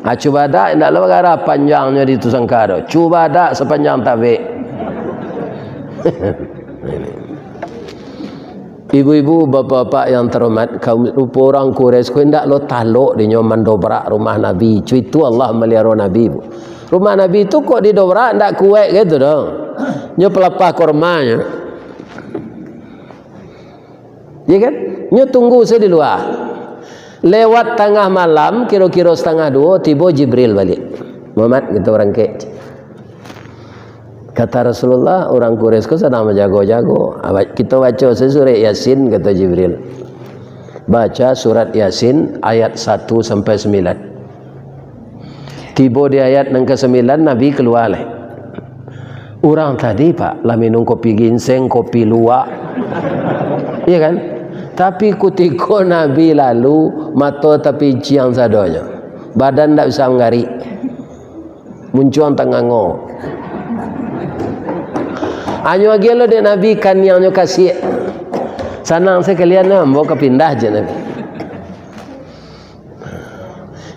Ah, cubadak indak lo bagara panjangnyo di tu sangka doh. Cubadak sapanjang tabek. Ibu-ibu, bapak-bapak yang terhormat, kaum rupo urang Quraisy ko indak lo talok dinyo mandobrak rumah Nabi. Cuitu Allah maliharo Nabi, Bu. Rumah Nabi tu kok didobrak, ndak kuaik gitu doh. Nyo pelapah kormanyo. Ya kan? Nyo tunggu sajo di lua. Lewat tangah malam, kiro-kiro satangah duo, tibo Jibril baliak. "Muhammad, kito barangkek." Kata Rasulullah, "Urang Quraisy ko sadang bajago-jago. Aba-, kito baco sajo surek Yasin," kata Jibril. Baca surat Yasin ayat satu sampai sambilan. Tibo di ayat nan kasambilan, Nabi kalua lai. Urang tadi, Pak, lah minum kopi ginseng, kopi luwak. Iya kan? Tapi kutiko Nabi lalu, mato tapinciang sadonyo. Badan ndak bisa manggarik. Muncuang tangango. Anyo agiah lo dek Nabi kaniangnyo kasiak. Sanang sakalian ambo ka pindah, cek Nabi.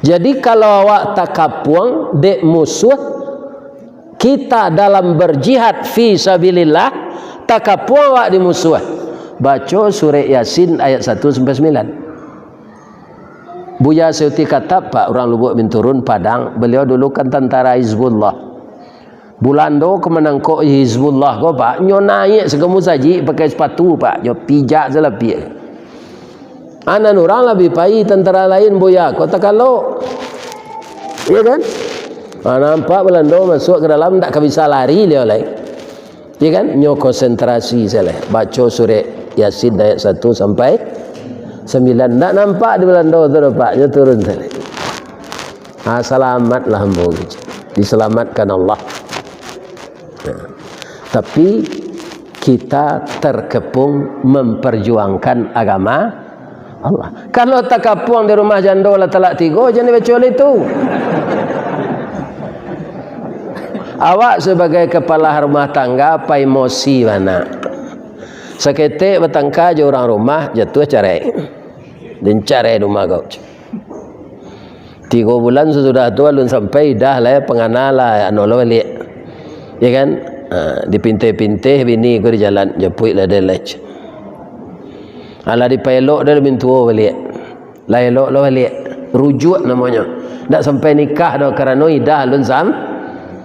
Jadi, kalau awak takapuang dek musuh, kita dalam berjihad fi sabilillah, takapuang awak di musuh. Baco surek Yasin ayat satu sampai sambilan. Buya Seuti Katab, Pak, urang Lubuk Binturun, Padang, beliau dulu kan tantara Hizbullah. Bulando ka manangkok Hizbullah ko, Pak, nyo naiak sago musajik pakai sapatu, Pak, nyo pijak salapiak. Anan urang labiah pai tantara lain, buya ko takalok. Iya kan? Ah, nampak Bulando masuak ka dalam, ndak ka bisa lari liau lai. Iya kan? Nyo konsentrasi sajo lai. Baco surek Yasin ayat satu sampai sambilan. Ndak nampak di Bulando tu doh, Pak. Nyo turun sajo lai. Ah, salamatlah ambo, disalamatkan Allah. Nah, tapi kita terkepung memperjuangkan agama Allah. Kalau takapuang di rumah jando lah talak tigo, jan dibaco lai tu. Awak sabagai kapalo rumah tangga, pai emosi bana. Saketek batangka jo urang rumah, jatuah carai. Den carai rumah kau. Tigo bulan sasudah tu alun sampai idah lai, pangana lah, anu lo baliak. Ya kan? Ha, dipinteh-pinteh bini ko di jalan, japuik lah den lai. Alah dipaelok dah mintuo baliak. Lah elok lo baliak. Rujuak namonyo. Ndak sampai nikah doh, karano idah alun sam-,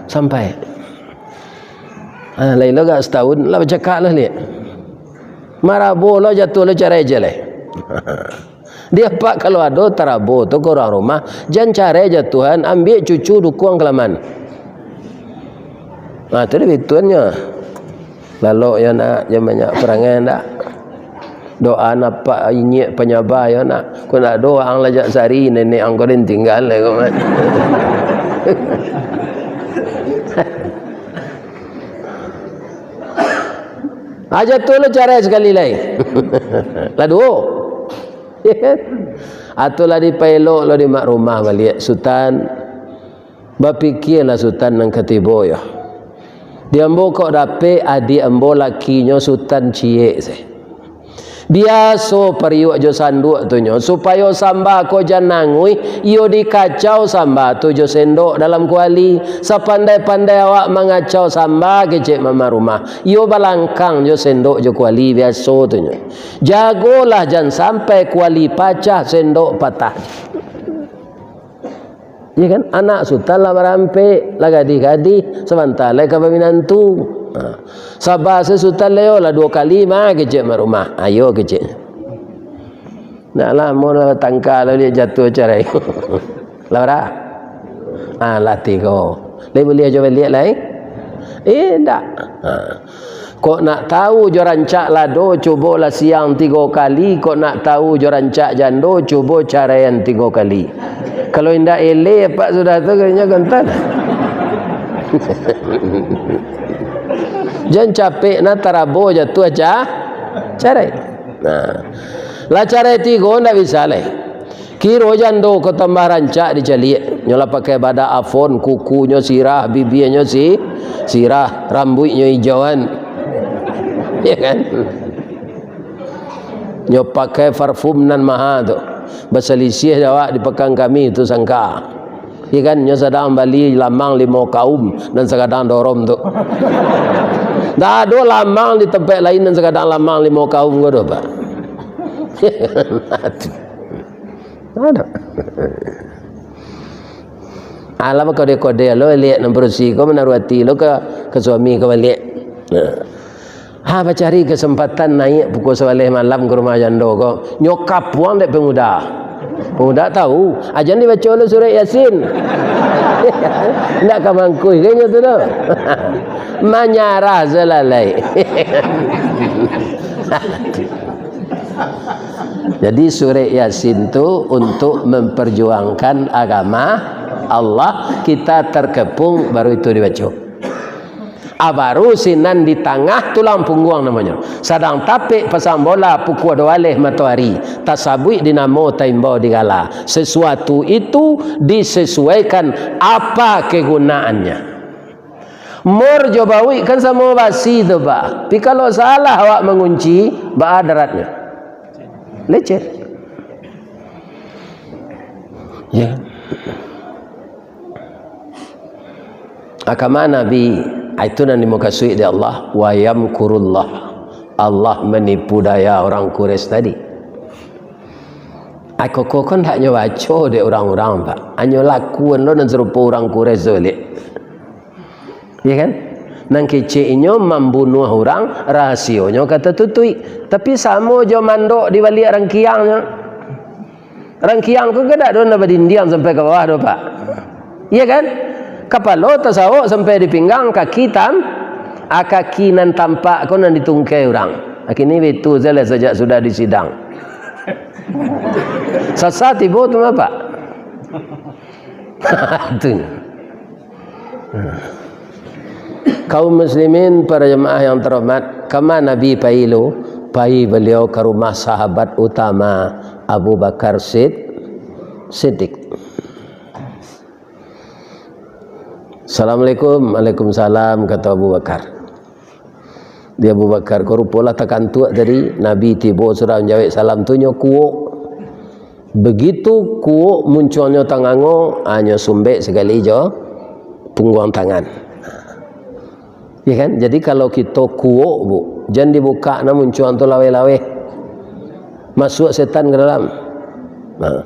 sampai. Ha, lah elok gak satahun, lah bacakak lah liak. Marabo lo, jatuah lo, carai je lai. Dia, Pak, kalau ado tarabo tu ka urang rumah, jan carai jatuahan, ambiak cucu dukuang kalaman. Nah, tu dia bituannyo. Lalok yo nak, jan banyak parangai ndak. Doa napak inyiak panyabah yo nak. Ko ndak doa ang lajak sari, nenek ang ko den tinggal lai ko, Mat. Ah, jatuah lo, carai sakali lai. Lah duo. Atau lah dipaelok lo di mak rumah baliak, "Sutan, bapikialah Sutan nan ka tibo yo. Di ambo kok dapek adiak ambo lakinyo Sutan ciek se. Biaso pariuak jo sanduak tu nyo, supayo samba ko jan nanguih, iyo dikacau samba tu jo sendok dalam kuali. Sapandai-pandai awak mangacau samba," kecek mama rumah, "iyo balangkang jo sendok jo kuali biaso tu nyo. Jagolah jan sampai kuali pacah, sendok patah." Iya kan? Anak Sutan lah barampek, lah gadih-gadih, sabanta lai ka baminantu. Ha. Saba se Sutan lai, yo lah duo kali mah, kecek mak rumah. Ayo kecek. Ndak lamo lah tangka lo, dia jatuah carai. Lah bara? Ah, lah tigo. Lai buliah jo baliak lai? Eh, ndak. Ha. Kok nak tahu jo rancak lado, cubolah siang tigo kali. Kok nak tahu jo rancak jando, cubo caraian tigo kali. Kalau indak eleh apak sudah tu, kayaknya gantan. Jan capek nah tarabo jatuah ca-, carai. Nah. Lah carai tigo ndak bisa lai. Kiro jando ko tambah rancak dicaliak. Nyo lah pakai badak afon, kukunyo sirah, bibianyo si-, sirah, rambuiknyo ijauan. Ya kan? Nyo pakai parfum nan maha tu. Basalisiah jo awak di Pakan Kamis tu sangka. Ya kan? Nyo sadang bali lamang limo kaum nan sagadang dorom tu. Ndak ado lamang di tampek lain nan sagadang lamang limo kaum ko doh, Pak. Ado. Alah, bakode-kode lo liak nan padusi ko, manaruah ati lo ka, ka suami ka baliak. Nah. Ha, bacari kasempatan naiak pukua sabaleh malam ka rumah jando ko. Nyo kapuang dek pemuda. Pemuda tahu, ajan dibaco lo surek Yasin. Ndak ka mangkuih ka inyo tu doh. Manyarah salalai. Jadi, surek Yasin tu untuk memperjuangkan agama Allah, kita terkepung, baru itu dibaco. Ah, baru sinan di tangah tulang pungguang namonyo. Sadang tapek pasang bola pukua duo baleh matoari, tasabuik di namo, taimbau di gala. Sesuatu itu disesuaikan apa kegunaannya. Mur jo bauik kan samo basi tu, Pak. Tapi kalau salah awak mangunci, baa daratnyo? Lecet. Ya. Agama Nabi, ah, itu nan dimukasuik dek Allah, "Wa yamkurullah." Allah manipu daya urang Quraisy tadi. Ai, koko kan ndak nyo baco dek urang-urang, Pak. Hanyo lakuan lo nan sarupo urang Quraisy tu, liak. Ya kan? Nan kecek inyo mambunuah urang, rahasionyo ka tatutuik. Tapi samo jo mandok di baliak rangkiangnyo. Rangkiang ko kan dak ado nan badindiang sampai ka bawah doh, Pak. Iya kan? Kapalo tasawok sampai di pinggang, kaki tam-, ah, kaki nan tampak ko nan ditungkai urang. Ah, kini baitu sajolah sajak sudah disidang. Sasa tibo tu mah, Pak. Tu. Kaum muslimin, para jamaah yang terhormat, kama Nabi pai lo? Pai baliau ka rumah sahabat utama Abu Bakar Sid-, Siddiq. "Assalamualaikum." "Waalaikumsalam," kato Abu Bakar. Di Abu Bakar ko rupo lah takantuak tadi, Nabi tibo sudah manjawek salam tu nyo kuok. Begitu kuok muncuangnyo tangango, ah, nyo sumbek sakali jo pungguang tangan. Ya kan? Jadi kalau kito kuok, Bu, jan dibukak nah muncuang tu laweh-laweh. Masuak setan ka dalam. Nah,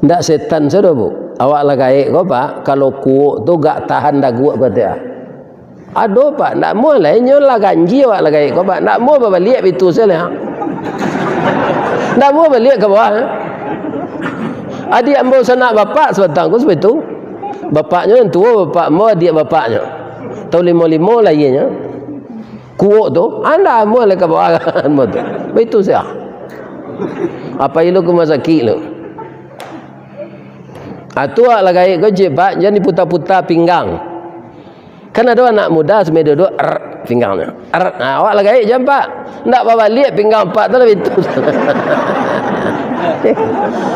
ndak setan sado, Bu. Awak lah gaek ko, Pak, kalau kuok tu gak tahan daguak ko, ah. Ado, Pak, ndak muah lai, nyo lah ganjia awak lah gaek ko, Pak. Ndak muah babaliak baitu sajolah. Ndak muah baliak ka bawah, eh. Adiak ambo sanak bapak sabatang ko sabaitu. Bapaknyo nan tuo, bapak ambo, adiak bapaknyo. Taun limo limo lahianyo. Kuok tu, ah, ndak muah lai ka bawah ambo tu. Baitu sajolah. Apo ilo ka rumah sakik lo. Ah, tu awak lah gaek ko, cik, Pak, jan diputa-puta pinggang. Kan ado anak muda sambil duduk, er, Pinggangnyo. Ar-, nah, awak lah gaek jam ampek. Ndak babaliak pinggang ampek tu lah itu.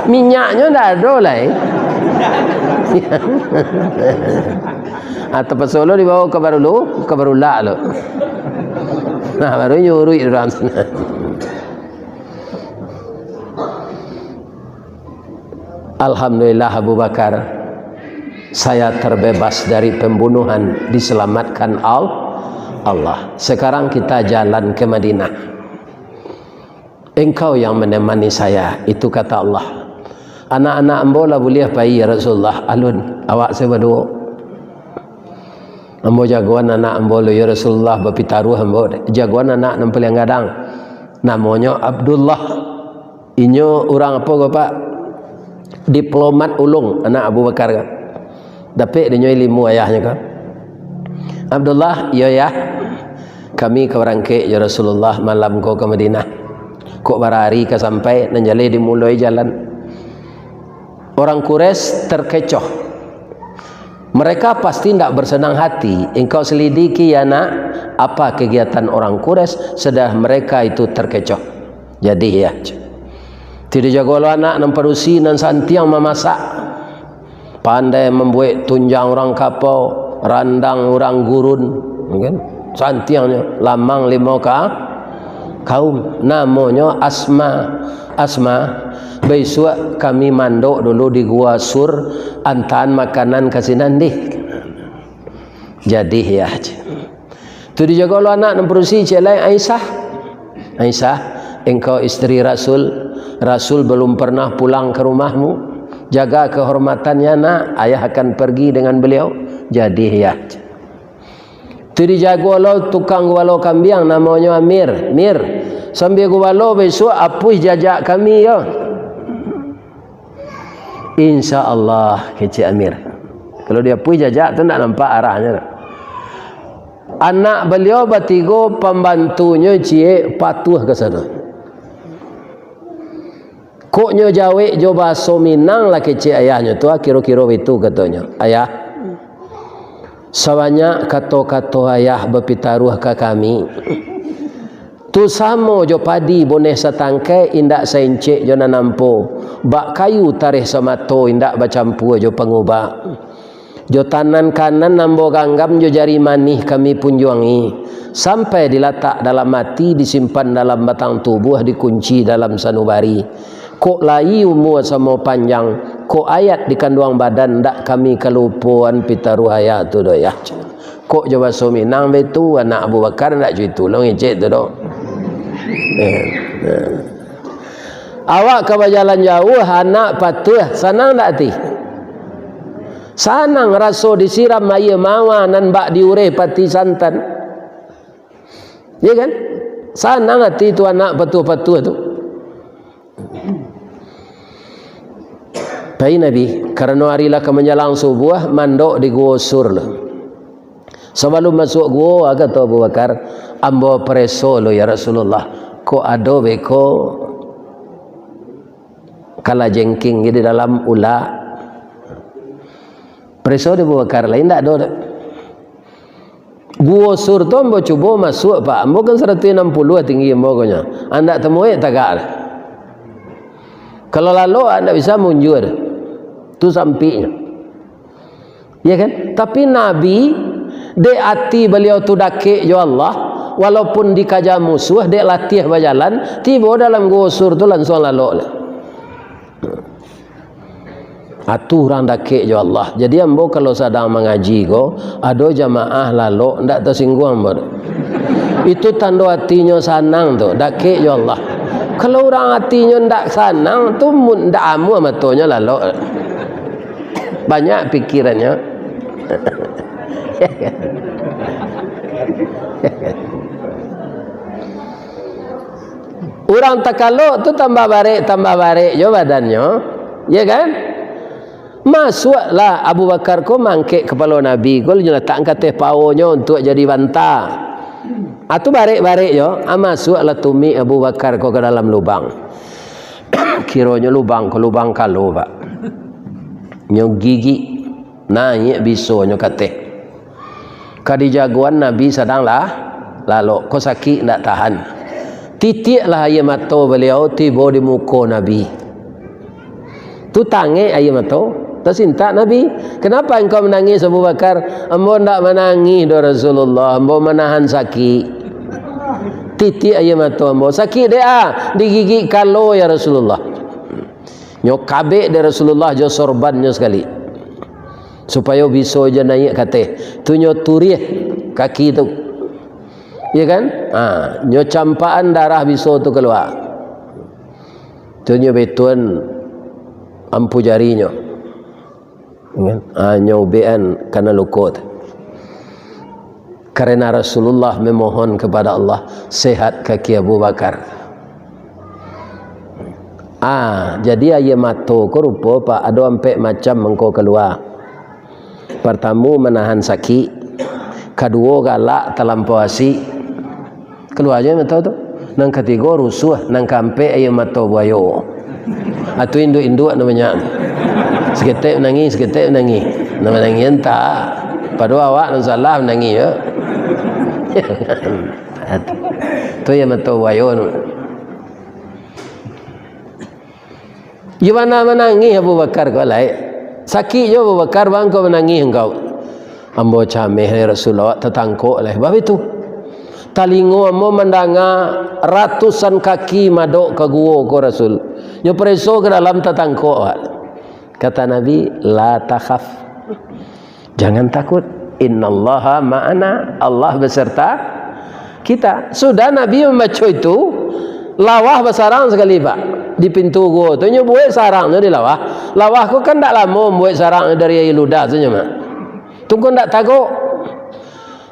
Minyaknyo ndak ado lai. Ah, tapakso lo dibawa ka Barulu, ka Barulak lo. Nah, baru nyuruik urang sinan. Alhamdulillah, Abu Bakar, saya terbebas dari pembunuhan, diselamatkan Al-, Allah. Sekarang kita jalan ke Madinah. Engkau yang menemani saya, itu kata Allah. Anak-anak ambo lah buliah pai, ya Rasulullah. Alun, awak sajo baduo. Ambo jagoan anak ambo lo, ya Rasulullah, bapitaruah ambo. Jagoan anak nan paliang gadang. Namonyo Abdullah. Inyo urang apo ko, Pak? Diplomat ulung, anak Abu Bakar ko. Dapek dinyo ilmu ayahnyo ko. Abdullah, iyo, Yah. Kami ka barangkek jo Rasulullah malam ko ka Madinah. Kok bara ari ka sampai, nan jaleh dimuloi jalan. Orang Quraisy terkecoh. Mereka pasti ndak bersenang hati. Engkau selidiki, ya nak, apa kegiatan orang Quraisy, sudah mereka itu terkecoh. Jadi, ya. Tidak jago lo anak nan padusi, nan santiang mamasak. Pandai mambuek tunjang urang kapau, randang urang gurun, kan? Santiangnyo, lamang limo ka-, kaum. Namonyo Asma. Asma, bisuak kami mandok dulu di Gua Sur, antaan makanan ka sinan dih. Jadi, ya. Tu dijago lo anak nan padusi, ciek lai Aisyah. Aisyah, engkau isteri Rasul. Rasul belum pernah pulang ke rumahmu. Jaga kehormatannya, nak. Ayah akan pergi dengan beliau. Jadi, ya. Tu dijago lo tukang gubalo kambiang, namonyo Amir. Mir, sambia gubalo bisuak, apuih jajak kami, yo. Insya Allah, kecek Amir. Kalau diapuih jajak tu, ndak nampak arahnyo. Anak baliau batigo, pambantunyo ciek, patuah ka sano. Kok nyo jawek jo bahaso Minang lah, kecek ayahnyo tu, ah, kiro-kiro baitu katonyo, "Ayah, sabanyak kato-kato ayah bapitaruah ka kami, tu samo jo padi boneh satangkai, indak saincek jo nan ampo, bak kayu tareh samato, indak bacampua jo pangubak." Jo tanan kanan ambo ganggam, jo jari manih kami punjuangi, sampai dilatak dalam ati, disimpan dalam batang tubuah, dikunci dalam sanubari. Kok lai umua samo panjang, kok ayat di kanduang badan, ndak kami kalupoan pitaruah ayah tu doh, yah. Kok jo baso Minang baitu, anak Abu Bakar ndak jo itu lo ngecek tu doh. Eh, eh. Awak ka bajalan jauah, anak patuah, sanang ndak ati? Sanang raso disiram aia mawar nan bak diureh pati santan. Ya kan? Sanang ati tu anak patuah-patuah tu. Pai Nabi, karano ari lah ka manjalang subuah, mandok di Guo Sur lah. Sabalum masuak guo, kato Abu Bakar, "Ambo pareso lo, ya Rasulullah, kok ado beko kalajengking di dalam ulak." Pareso di Abu Bakar, lain ndak ado doh. Guo Sur tu ambo cubo masuak, Pak. Ambo kan saratuih anam puluah tinggi ambo ko nyo. Andak tamuek tagak lah. Kalau lalok, andak bisa munjua. Tu sampiknyo. Ya kan? Tapi Nabi, dek ati baliau tu dakek jo Allah, walaupun dikaja musuah, dek latiah bajalan, tibo dalam Guo Sur tu lansuang lalok lah. Atu urang dakek jo Allah. Jadi ambo kalau sadang mangaji ko, ado jamaah lalok, ndak tasingguang ambo tu. Itu tando atinyo sanang tu, dakek jo Allah. Kalau urang atinyo ndak sanang tu, mun-, ndak amuah matonyo lalok. Banyak pikirannyo. Urang takalok tu tambah barek, tambah barek jo badannyo, ya kan? Masuaklah Abu Bakar ko mangkek kapalo Nabi ko, nyo latak ka ateh paonyo untuak jadi banta. Ah, tu barek-barek jo, ah, masuaklah tumik Abu Bakar ko ka dalam lubang. Kironyo lubang ko lubang kalo, Pak. Nyo gigik, naiak bisonyo ka ateh. Ka dijagoan Nabi sadang lah, Lalok, ko sakik ndak tahan. Titiaklah aia mato baliau tibo di muko Nabi. Tu tangek aia mato, tasintak Nabi. "Kenapa engkau menangis, Abu Bakar?" "Ambo ndak manangih doh, Rasulullah, ambo manahan sakik. Titiak aia mato ambo." "Sakik dek a?" "Digigik kalo, ya Rasulullah." Nyo kabek dek Rasulullah jo sorbannyo sakali, supayo biso jo naiak ka ateh. Tu nyo turiah kaki tu. Iya kan? Ha, nyo campakan darah biso tu kalua. Tu nyo betuan ampu jarinyo. Kan? Ha, nyo ubekan kana luko tu. Karena Rasulullah memohon kepada Allah, sehat kaki Abu Bakar. Ah, jadi aia mato ko rupo, Pak, ado ampek macam mangko kalua. Partamo, manahan sakik. Kaduo, galak talampau asik. Kalua juo mato tu. Nan katigo, rusuah. Nan kaampek, aia mato buayo. Atu induak-induak namonyo. Saketek manangih, saketek manangih. Nan manangih entah. Padahal awak nan salah manangih, yo. Tu aia mato buayo tu. Iyo bana manangih Abu Bakar ko lai. Sakik juo Abu Bakar, baa kok manangih engkau? Ambo cameh lai Rasulullah, awak tatangkok lai. Bab itu, talingo ambo mandanga ratusan kaki madok ka guo ko Rasul. Nyo pareso ka dalam, tatangkok awak. Kata Nabi, "La takhaf." Jangan takut. "Innallaha ma'ana." Allah beserta kita. Sudah Nabi mambaco itu, lawah basarang sakali, Pak, di pintu guo tu. Nyo buek sarangnyo di lawah. Lawah ko kan ndak lamo buek sarangnyo dari aia ludah tu nyo mah. Tu ko ndak tagak.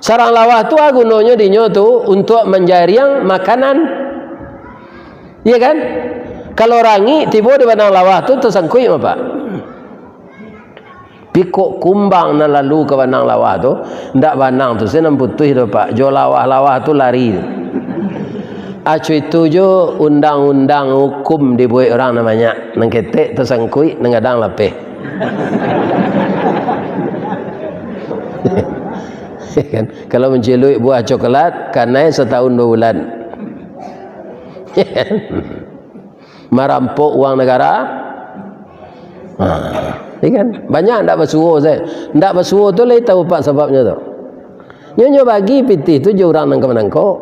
Sarang lawah tu a gunonyo dinyo tu untuak manjariang makanan. Iya kan? Kalau rangik tibo di banang lawah tu, tasangkuik mah, Pak. Pikok kumbang nan lalu ka banang lawah tu, ndak banang tu se nan putuih doh, Pak. Jo lawah-lawah tu lari. Aco itu jo undang-undang hukum dibuek urang nan banyak. Nan ketek tasangkuik, nan gadang lapeh. Kan? Kalau manciluik buah coklat, kanai satahun dua bulan. Marampok uang nagara. Ha, iya kan? Banyak ndak basuo sajo. Ndak basuo tu lai tahu, Pak, sababnyo tu. Nyo, nyo bagi pitih tu jo urang nan ka manangkok.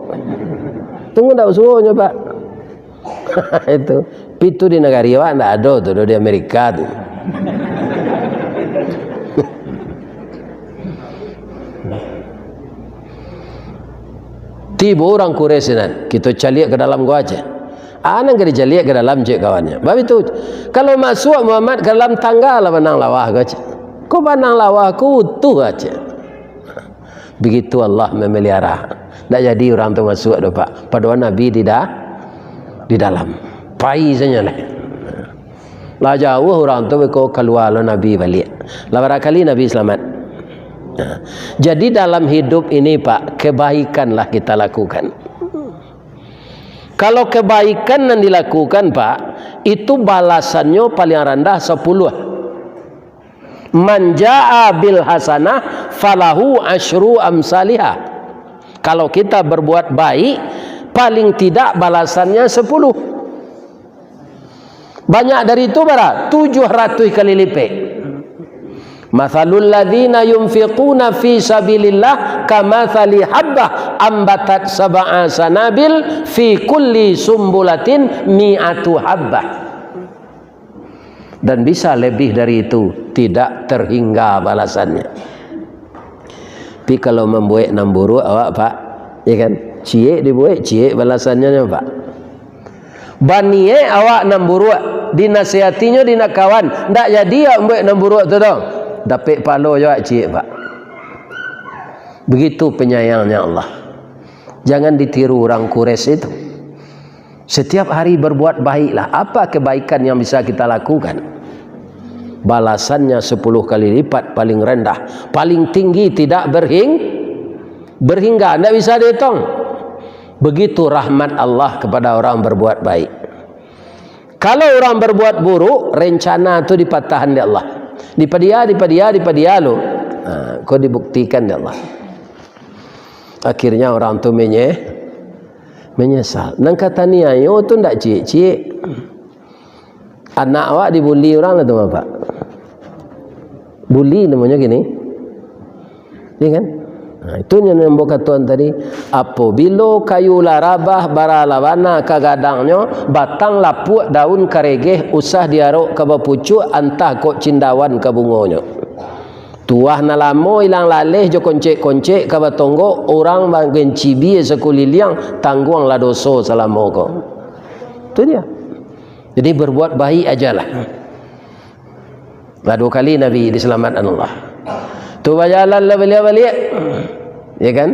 Tunggu ndak basuo nyo, Pak. Itu. Pitu di nagari awak ndak ado tu, di Amerika tu. Tibo urang Quraisy nan, kito caliak ka dalam ko aja. A nan ka dicaliak ka dalam, cek kawannyo. Bab itu, kalau masuak Muhammad ka dalam, tanggalah banang lawah ko, cek. Ko banang lawah ko utuh aja. Begitu Allah memelihara. Ndak jadi urang tu masuak doh, Pak. Padahal Nabi di da-, di dalam. Pai sajo lah. Lah jauah urang tu, beko kalua lo Nabi baliak. Lah bara kali Nabi salamat. Nah, jadi dalam hidup ini, Pak, kebaikanlah kita lakukan. Kalau kebaikan nan dilakukan, Pak, itu balasannyo paling randah sapuluah. "Man jaa bil hasanah falahu asyru amsaliha." Kalau kita berbuat baik, paling tidak balasannya sepuluh. Banyak dari itu bara? Tujuh ratuih kali lipek. "Matsalul ladzina yunfiquna fi sabilillah kamatsali habbah ambatat sab'a sanabil fi kulli sumbulatin mi'atu habbah." Dan bisa lebih dari itu, tidak terhingga balasannya. Tapi kalau mambuek nan buruak awak, Pak, ya kan? Ciek dibuek, ciek balasannyo nyo, Pak. Baniek awak nan buruak, dinasihatinyo dek kawan, ndak jadi awak mambuek nan buruak tu doh. Dapek pahalo jo awak ciek, Pak. Begitu penyayangnya Allah. Jangan ditiru urang Quraisy itu. Setiap hari berbuat baiklah. Apa kebaikan yang bisa kita lakukan? Balasannya sepuluh kali lipat, paling rendah, paling tinggi, tidak berhing-, berhingga, ndak bisa dihitung. Begitu rahmat Allah kepada orang berbuat baik. Kalau urang berbuat buruk, rencana tu dipatahan dek Allah. Dipadia, dipadia, dipadia lo. Ha, ko dibuktikan dek Allah. Akhirnya orang tu menye-, menyesal. Nan ka taniayo tu ndak ciek-ciek. Anak awak dibuli urang lah tu, Bapak. Buli namonyo kini. Iya kan? Nah, itu yang ambo katokan tadi. Apabilo kayu lah rabah, bara lah bana ka gadangnyo, batang lapuak, daun karegeh, usah diarok ka bapucuak, antah kok cindawan ka bungonyo. Tuah nan lamo ilang laleh jo koncek-koncek ka batonggok, urang bagencibia sakuliliang, tangguanglah doso salamo ko. Itu dia. Jadi, berbuat baik ajalah. Lah duo kali Nabi diselamatkan Allah. Tu bajalan lah baliau baliak. Ya kan?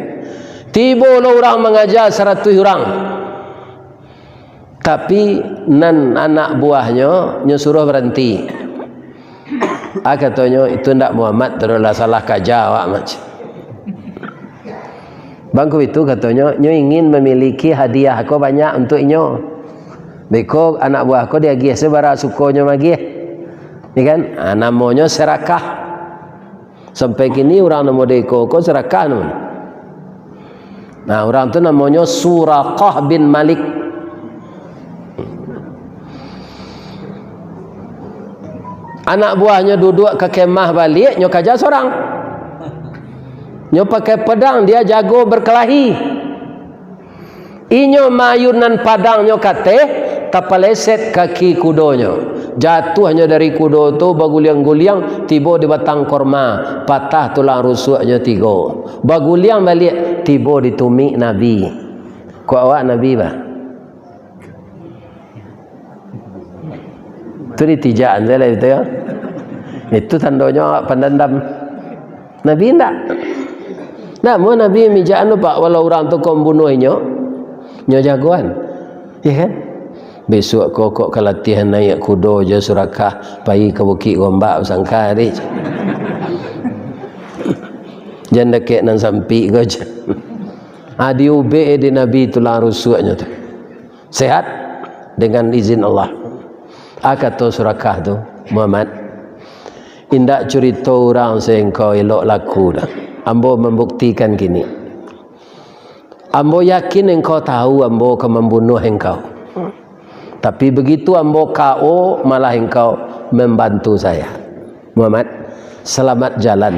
Tibo lo urang mangaja saratuih urang. Tapi nan anak buahnyo, nyo suruh baranti. Ah, katonyo, "Itu ndak Muhammad, tu lah salah kaja awak, Mat." Bangku itu katonyo, nyo ingin mamiliki hadiah ko banyak untuak inyo. Beko anak buah ko diagiah sabara sukonyo magiah. Ya kan? Ah, namonyo serakah. Sampai kini urang nan model iko ko serakah namonyo. Nah, urang tu namonyo Suraqah bin Malik. Anak buahnyo duduak ka kemah baliak, nyo kaja sorang. Nyo pakai pedang, dia jago berkelahi. Inyo maayunan padangnyo kateh, tapaleset kaki kudonyo. Jatuahnyo dari kudo tu baguliang-guliang, tibo di batang korma, patah tulang rusuaknyo tigo. Baguliang baliak, tibo di tumik Nabi. Kok awak Nabi, bah? Tu ditijakan sajo lah itu, yo. Itu tandonyo awak pandandam. Nabi indak. Ndak, mun Nabi mijakan tu, Pak, walau urang tu ko mambunuah inyo, nyo jagoan. Iya kan? Bisuak ko kok ka latihan naiak kudo jo Suraqah, pai ka Bukik Gombak basangka deh. Jan dakek nan sampik ko, jan. Ah, diubek dek Nabi tulang rusuaknyo tu. Sehat dengan izin Allah. Ah, kato Suraqah tu, "Muhammad, indak curito urang se engkau elok laku doh. Ambo mambuktikan kini. Ambo yakin engkau tahu ambo ka mambunuah engkau. Tapi begitu ambo K O, malah engkau membantu saya. Muhammad, selamat jalan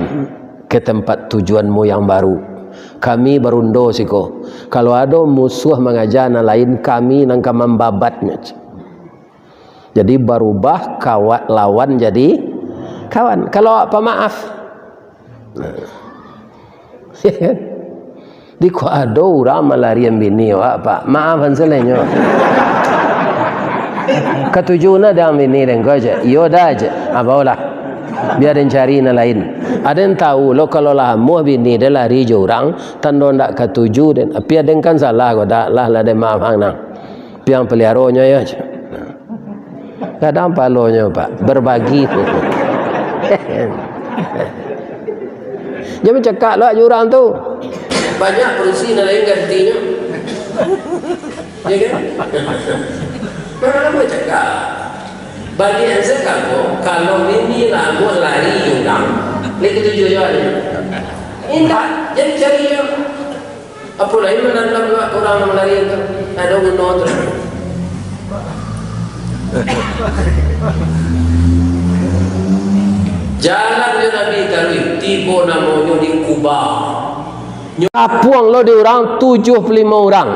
ke tempat tujuanmu yang baru. Kami barundo siko. Kalau ado musuah mangaja nan lain, kami nan ka mambabatnyo." Jadi, barubah kawat lawan jadi kawan. Kalau awak pamaaf. Nah. Di ko ado urang malarian bini awak, Pak. Maafan sajo nyo. Katuju nah dek bini den ko, cek. Iyo dah, cek. Ah, baolah. Bia den cari nan lain. Aden tahu lo, kalau lah amuah bini den lari jo urang, tando ndak katuju den. Tapi aden kan salah ko, dak lah, lah den maafan nah. Piang paliaronyo yo, cek. Gadang palonyo, Pak. Berbagi. Jan bacakak lo jo urang tu. Banyak padusi nan lain gantinyo. Ya kan? Urang lamo cakak. Bagi answer kamu, kalau bini lah amuah lari urang, lai katuju jo ado. Indak, jan cari jo. Apo lai manandam urang nan lari tu? Ado guno tu. Jalan jo Nabi taruih, tibo namonyo di Quba. Nyo apuang lo di urang tujuh puluh limo urang.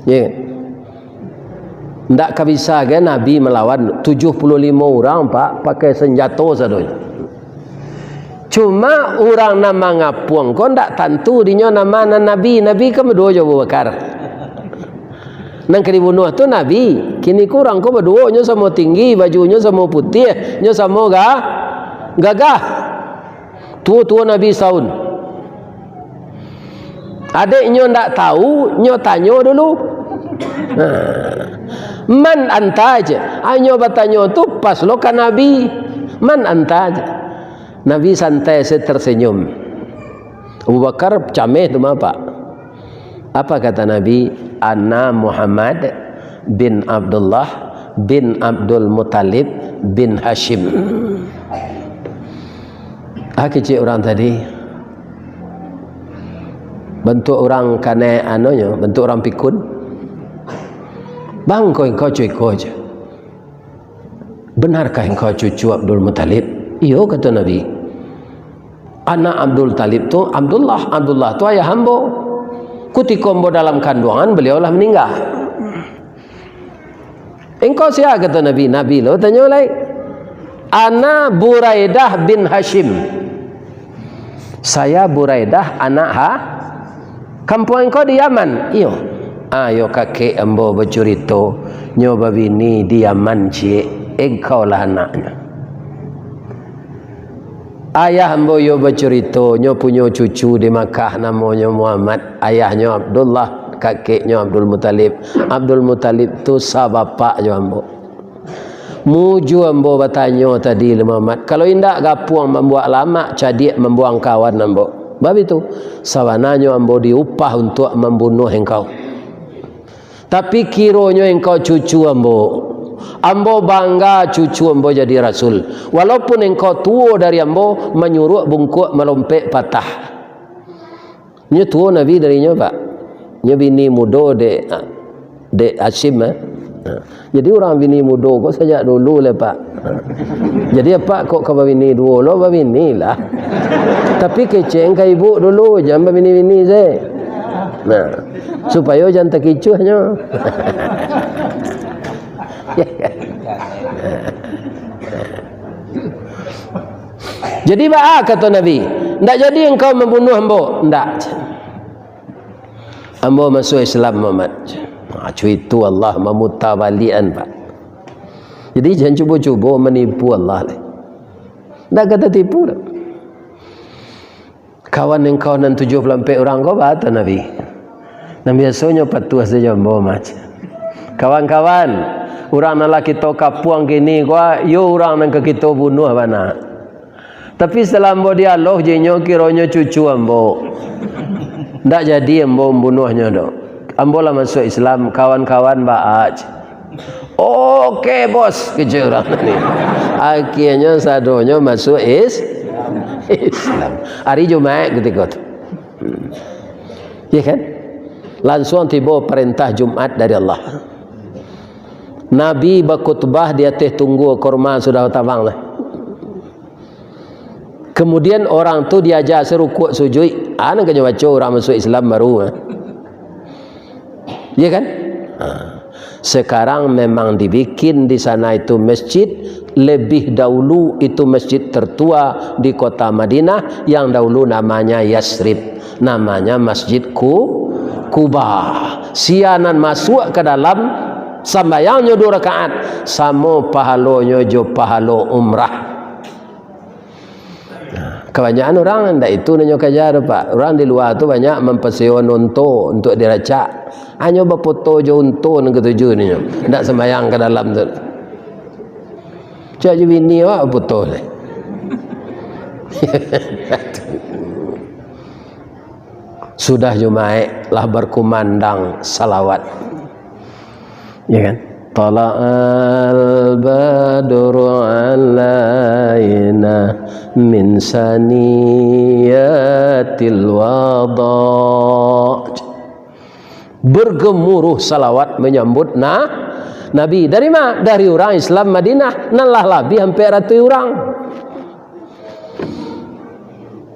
Ya. Ndak ka bisa ge Nabi malawan tujuh puluh limo urang, Pak, pakai sanjato sadonyo. Cuma urang nan mangapuang ko ndak tantu dinyo nama nan Nabi. Nabi kan baduo jo Abu Bakar. Nan ka dibunuah tu Nabi. Kini ko urang ko baduo, nyo samo tinggi, bajunyo samo putiah, nyo samo ga-, gagah. Tuo-tuo Nabi saun. Adek nyo ndak tahu, nyo tanyo dulu. Nah. "Man anta?" je. Anyo batanyo tu pas lo ka Nabi. "Man anta?" je. Nabi santai se tersenyum. Abu Bakar cameh tu mah, Pak. Apa kata Nabi? "Ana Muhammad bin Abdullah bin Abdul Muttalib bin Hashim." Ah, kecek urang tadi. Bantuak urang kanai anonyo, bantuak urang pikun. "Bang, ko engkau cuco iko je. Benarkah engkau cucu Abdul Muthalib?" "Iyo," kato Nabi. "Anak Abdul Muthalib tu Abdullah. Abdullah tu ayah ambo. Kutiko ambo dalam kanduangan, baliau lah maningga." "Engkau sia?" kato Nabi. Nabi lo tanyo lai. "Ana Buraidah bin Hasyim." "Saya Buraidah, anak ha-, kampuang engkau di Yaman?" "Iyo." "Ayo kakek ambo bacurito, nyo babini di Yaman ciek, engkau lah anaknyo." "Ayah ambo iyo bacurito, nyo punyo cucu di Makkah, namonyo Muhammad, ayahnyo Abdullah, kakeknyo Abdul Muthalib. Abdul Muthalib tu sabapak jo ambo. Mujua ambo batanyo tadi, Muhammad, kalau indak gapuang mambuang lamak, cadiak mambuang kawan ambo. Babitu, sabananyo ambo diupah untuak mambunuah engkau. Tapi kironyo engkau cucu ambo. Ambo bangga cucu ambo jadi rasul. Walaupun engkau tuo dari ambo, manyuruak bungkuak malompek patah." Nyo tuo Nabi dari nyo, Pak. Nyo bini mudo dek, dek Hasyim, eh. Nah, jadi urang bini mudo ko sajak dulu lai, Pak. Nah, jadi apak kok ka babini duo lo, babini lah. Tapi kecek ka ibu dulu, jan babini-bini se. Nah, supayo jan takicuahnyo. Jadi baa kato Nabi, "Ndak jadi engkau mambunuah ambo?" "Ndak. Ambo masuak Islam, Muhammad." Ha, cuitu Allah mamutabalikan, Pak. Jadi jan cubo-cubo manipu Allah lai. Ndak ka tatipu doh. "Kawan engkau nan tujuah puluah ampek urang ko baa tu, Nabi?" "Nan biasonyo patuah sajo ambo, Mas. Kawan-kawan, urang nan lah kito kapuang kini ko, iyo urang nan ka kito bunuah bana. Tapi setelah ambo dialog jo inyo, kironyo cucu ambo. Ndak jadi ambo mambunuahnyo doh. Ambo lah masuak Islam, kawan-kawan baa," cek. "Oke, Bos," kecek urang tadi. Akhianyo sadonyo masuak is-, Islam. Hari Jumaik kutiko tu. Hmm. Iya kan? Lansuang tibo parentah Jumaik dari Allah. Nabi bakhutbah di ateh tunggua kurma sudah tabang lah. Kemudian orang tu diaja sarukuak sujuik. Ah, nan kanyo baco urang masuak Islam baru, ah. Iya kan? Ha. Sekarang memang dibikin di sana itu masjid, lebih dahulu itu masjid tertua di kota Madinah, yang dahulu namanya Yasrib, namanya Masjid Ku-, Kuba. Sia nan masuak ka dalam, sambayangnyo duo rakaat, samo pahalonyo jo pahalo umrah. Nah, kabanyakan urang ndak itu nan nyo kaja tu, Pak. Urang di lua tu banyak mampasewa unto untuak diracak. Hanyo bafoto jo unto nan katuju ninyo. Ndak sambayang ka dalam tu. Cak jo bini awak foto ni. Sudah Jumaik lah berkumandang salawat. Ya kan? Tala'al badru alaina min saniyatil wada. Bergemuruh salawat menyambut na-, Nabi. Dari ma? Dari urang Islam Madinah, nan lah labiah ampek ratuih urang.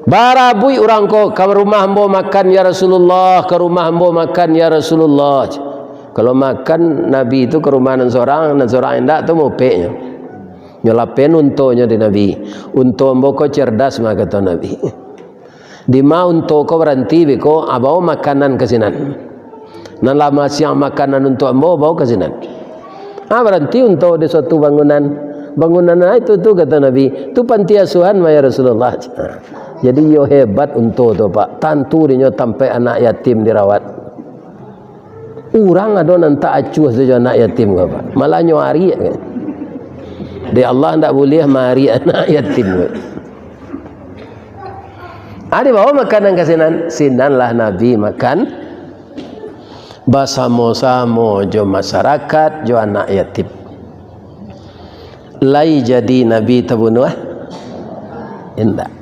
Barabuik urang ko, "Ka rumah ambo makan, ya Rasulullah, ka rumah ambo makan, ya Rasulullah." Kalau makan Nabi tu ka rumah nan sorang, nan sorang indak tu mopeknyo. Nyo lapehan untonyo di Nabi. "Unto ambo ko cerdas," mah kato Nabi. "Dima unto ko baranti beko, ah, bao makanan ka sinan. Nan lah masiang makanan untuak ambo, bao ka sinan." Ah, baranti unto di suatu bangunan. "Bangunan ah, itu tu," kato Nabi. "Tu panti asuhan mah, ya Rasulullah." Ah, jadi iyo hebat unto tu, Pak. Tantu dinyo tampek anak yatim dirawat. Urang ado nan tak acuah sajo anak yatim ko, Pak. Malah nyo ariak. Dek Allah ndak buliah maariak anak yatim ko. Ado bao makanan ka sinan, sinanlah Nabi makan basamo-samo jo masarakat, jo anak yatim. Lai jadi Nabi tabunuah? Indak.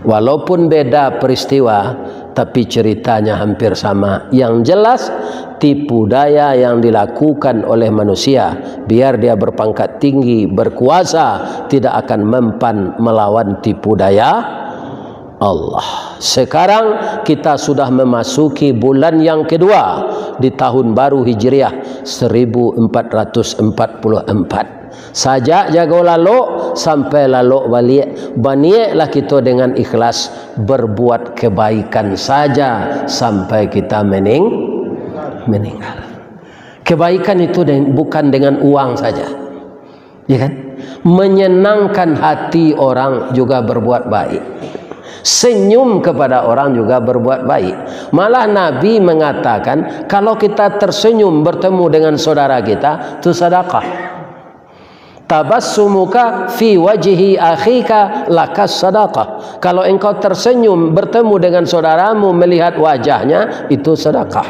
Walaupun beda peristiwa, Tapi ceritanya hampir sama. Yang jelas, tipu daya yang dilakukan oleh manusia, biar dia berpangkat tinggi, berkuasa, tidak akan mempan melawan tipu daya Allah. Sekarang kita sudah memasuki bulan yang kedua di tahun baru Hijriah seribu empat ratus empat puluh empat. Sajak jago lalok sampai lalok baliak, baniaiklah kito dengan ikhlas berbuat kebaikan saja sampai kita mening-, meninggal. Kebaikan itu deng-, bukan dengan uang saja. Ya kan? Menyenangkan hati orang juga berbuat baik. Senyum kepada orang juga berbuat baik. Malah Nabi mengatakan, kalau kita tersenyum bertemu dengan saudara kita, itu sedekah. Tabassumuka fi wajhi akhika lakas sadaqah. Kalau engkau tersenyum bertemu dengan saudaramu, melihat wajahnya, itu sedekah.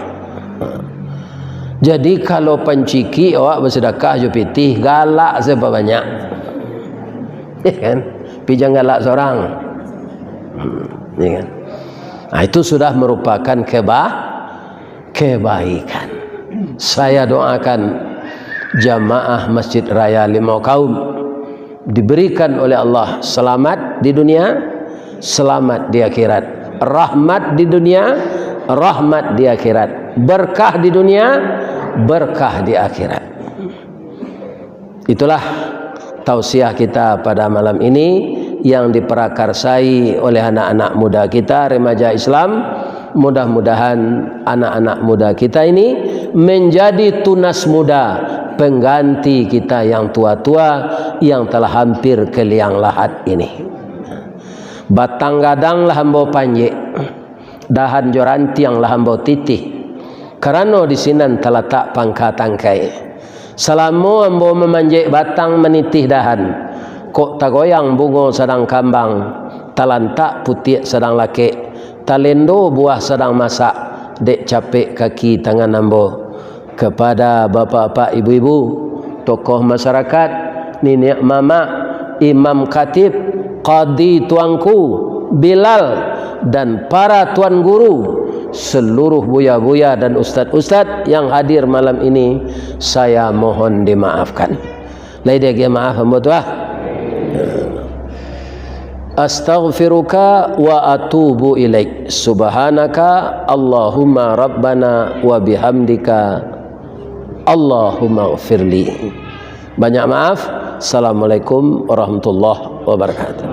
Jadi, kalau pancikik awak basadakah jo pitih, galak sabanyak. Ya kan? Pi jan galak surang. Hmm, ya kan? Nah, itu sudah merupakan keba-, kebaikan. Saya doakan jamaah Masjid Raya Limau Kaum diberikan oleh Allah selamat di dunia, selamat di akhirat. Rahmat di dunia, rahmat di akhirat. Berkah di dunia, berkah di akhirat. Itulah tausiah kita pada malam ini yang diprakarsai oleh anak-anak muda kita, remaja Islam. Mudah-mudahan anak-anak muda kita ini menjadi tunas muda, pengganti kita yang tua-tua yang telah hampir ke liang lahat ini. Batang gadang lah ambo panjek, dahan jo rantiang lah ambo titih, karano di sinan talatak pangka tangkai. Salamo ambo mamanjek batang, manitih dahan, kok tagoyang bungo sadang kambang, talantak putiak sadang lakek, talendo buah sadang masak, dek capek kaki tangan ambo. Kepada bapak-bapak, ibu-ibu, tokoh masyarakat, niniak mamak, imam khatib, qadi tuanku, Bilal, dan para tuan guru, seluruh buya-buya dan ustad-ustad yang hadir malam ini, saya mohon dimaafkan. Lai diagiah maaf ambo tu, ah. Astaghfiruka wa atubu ilaik. Subhanaka Allahumma rabbana wa bihamdika. Allahumma gfirli. Banyak maaf. Assalamualaikum warahmatullahi wabarakatuh.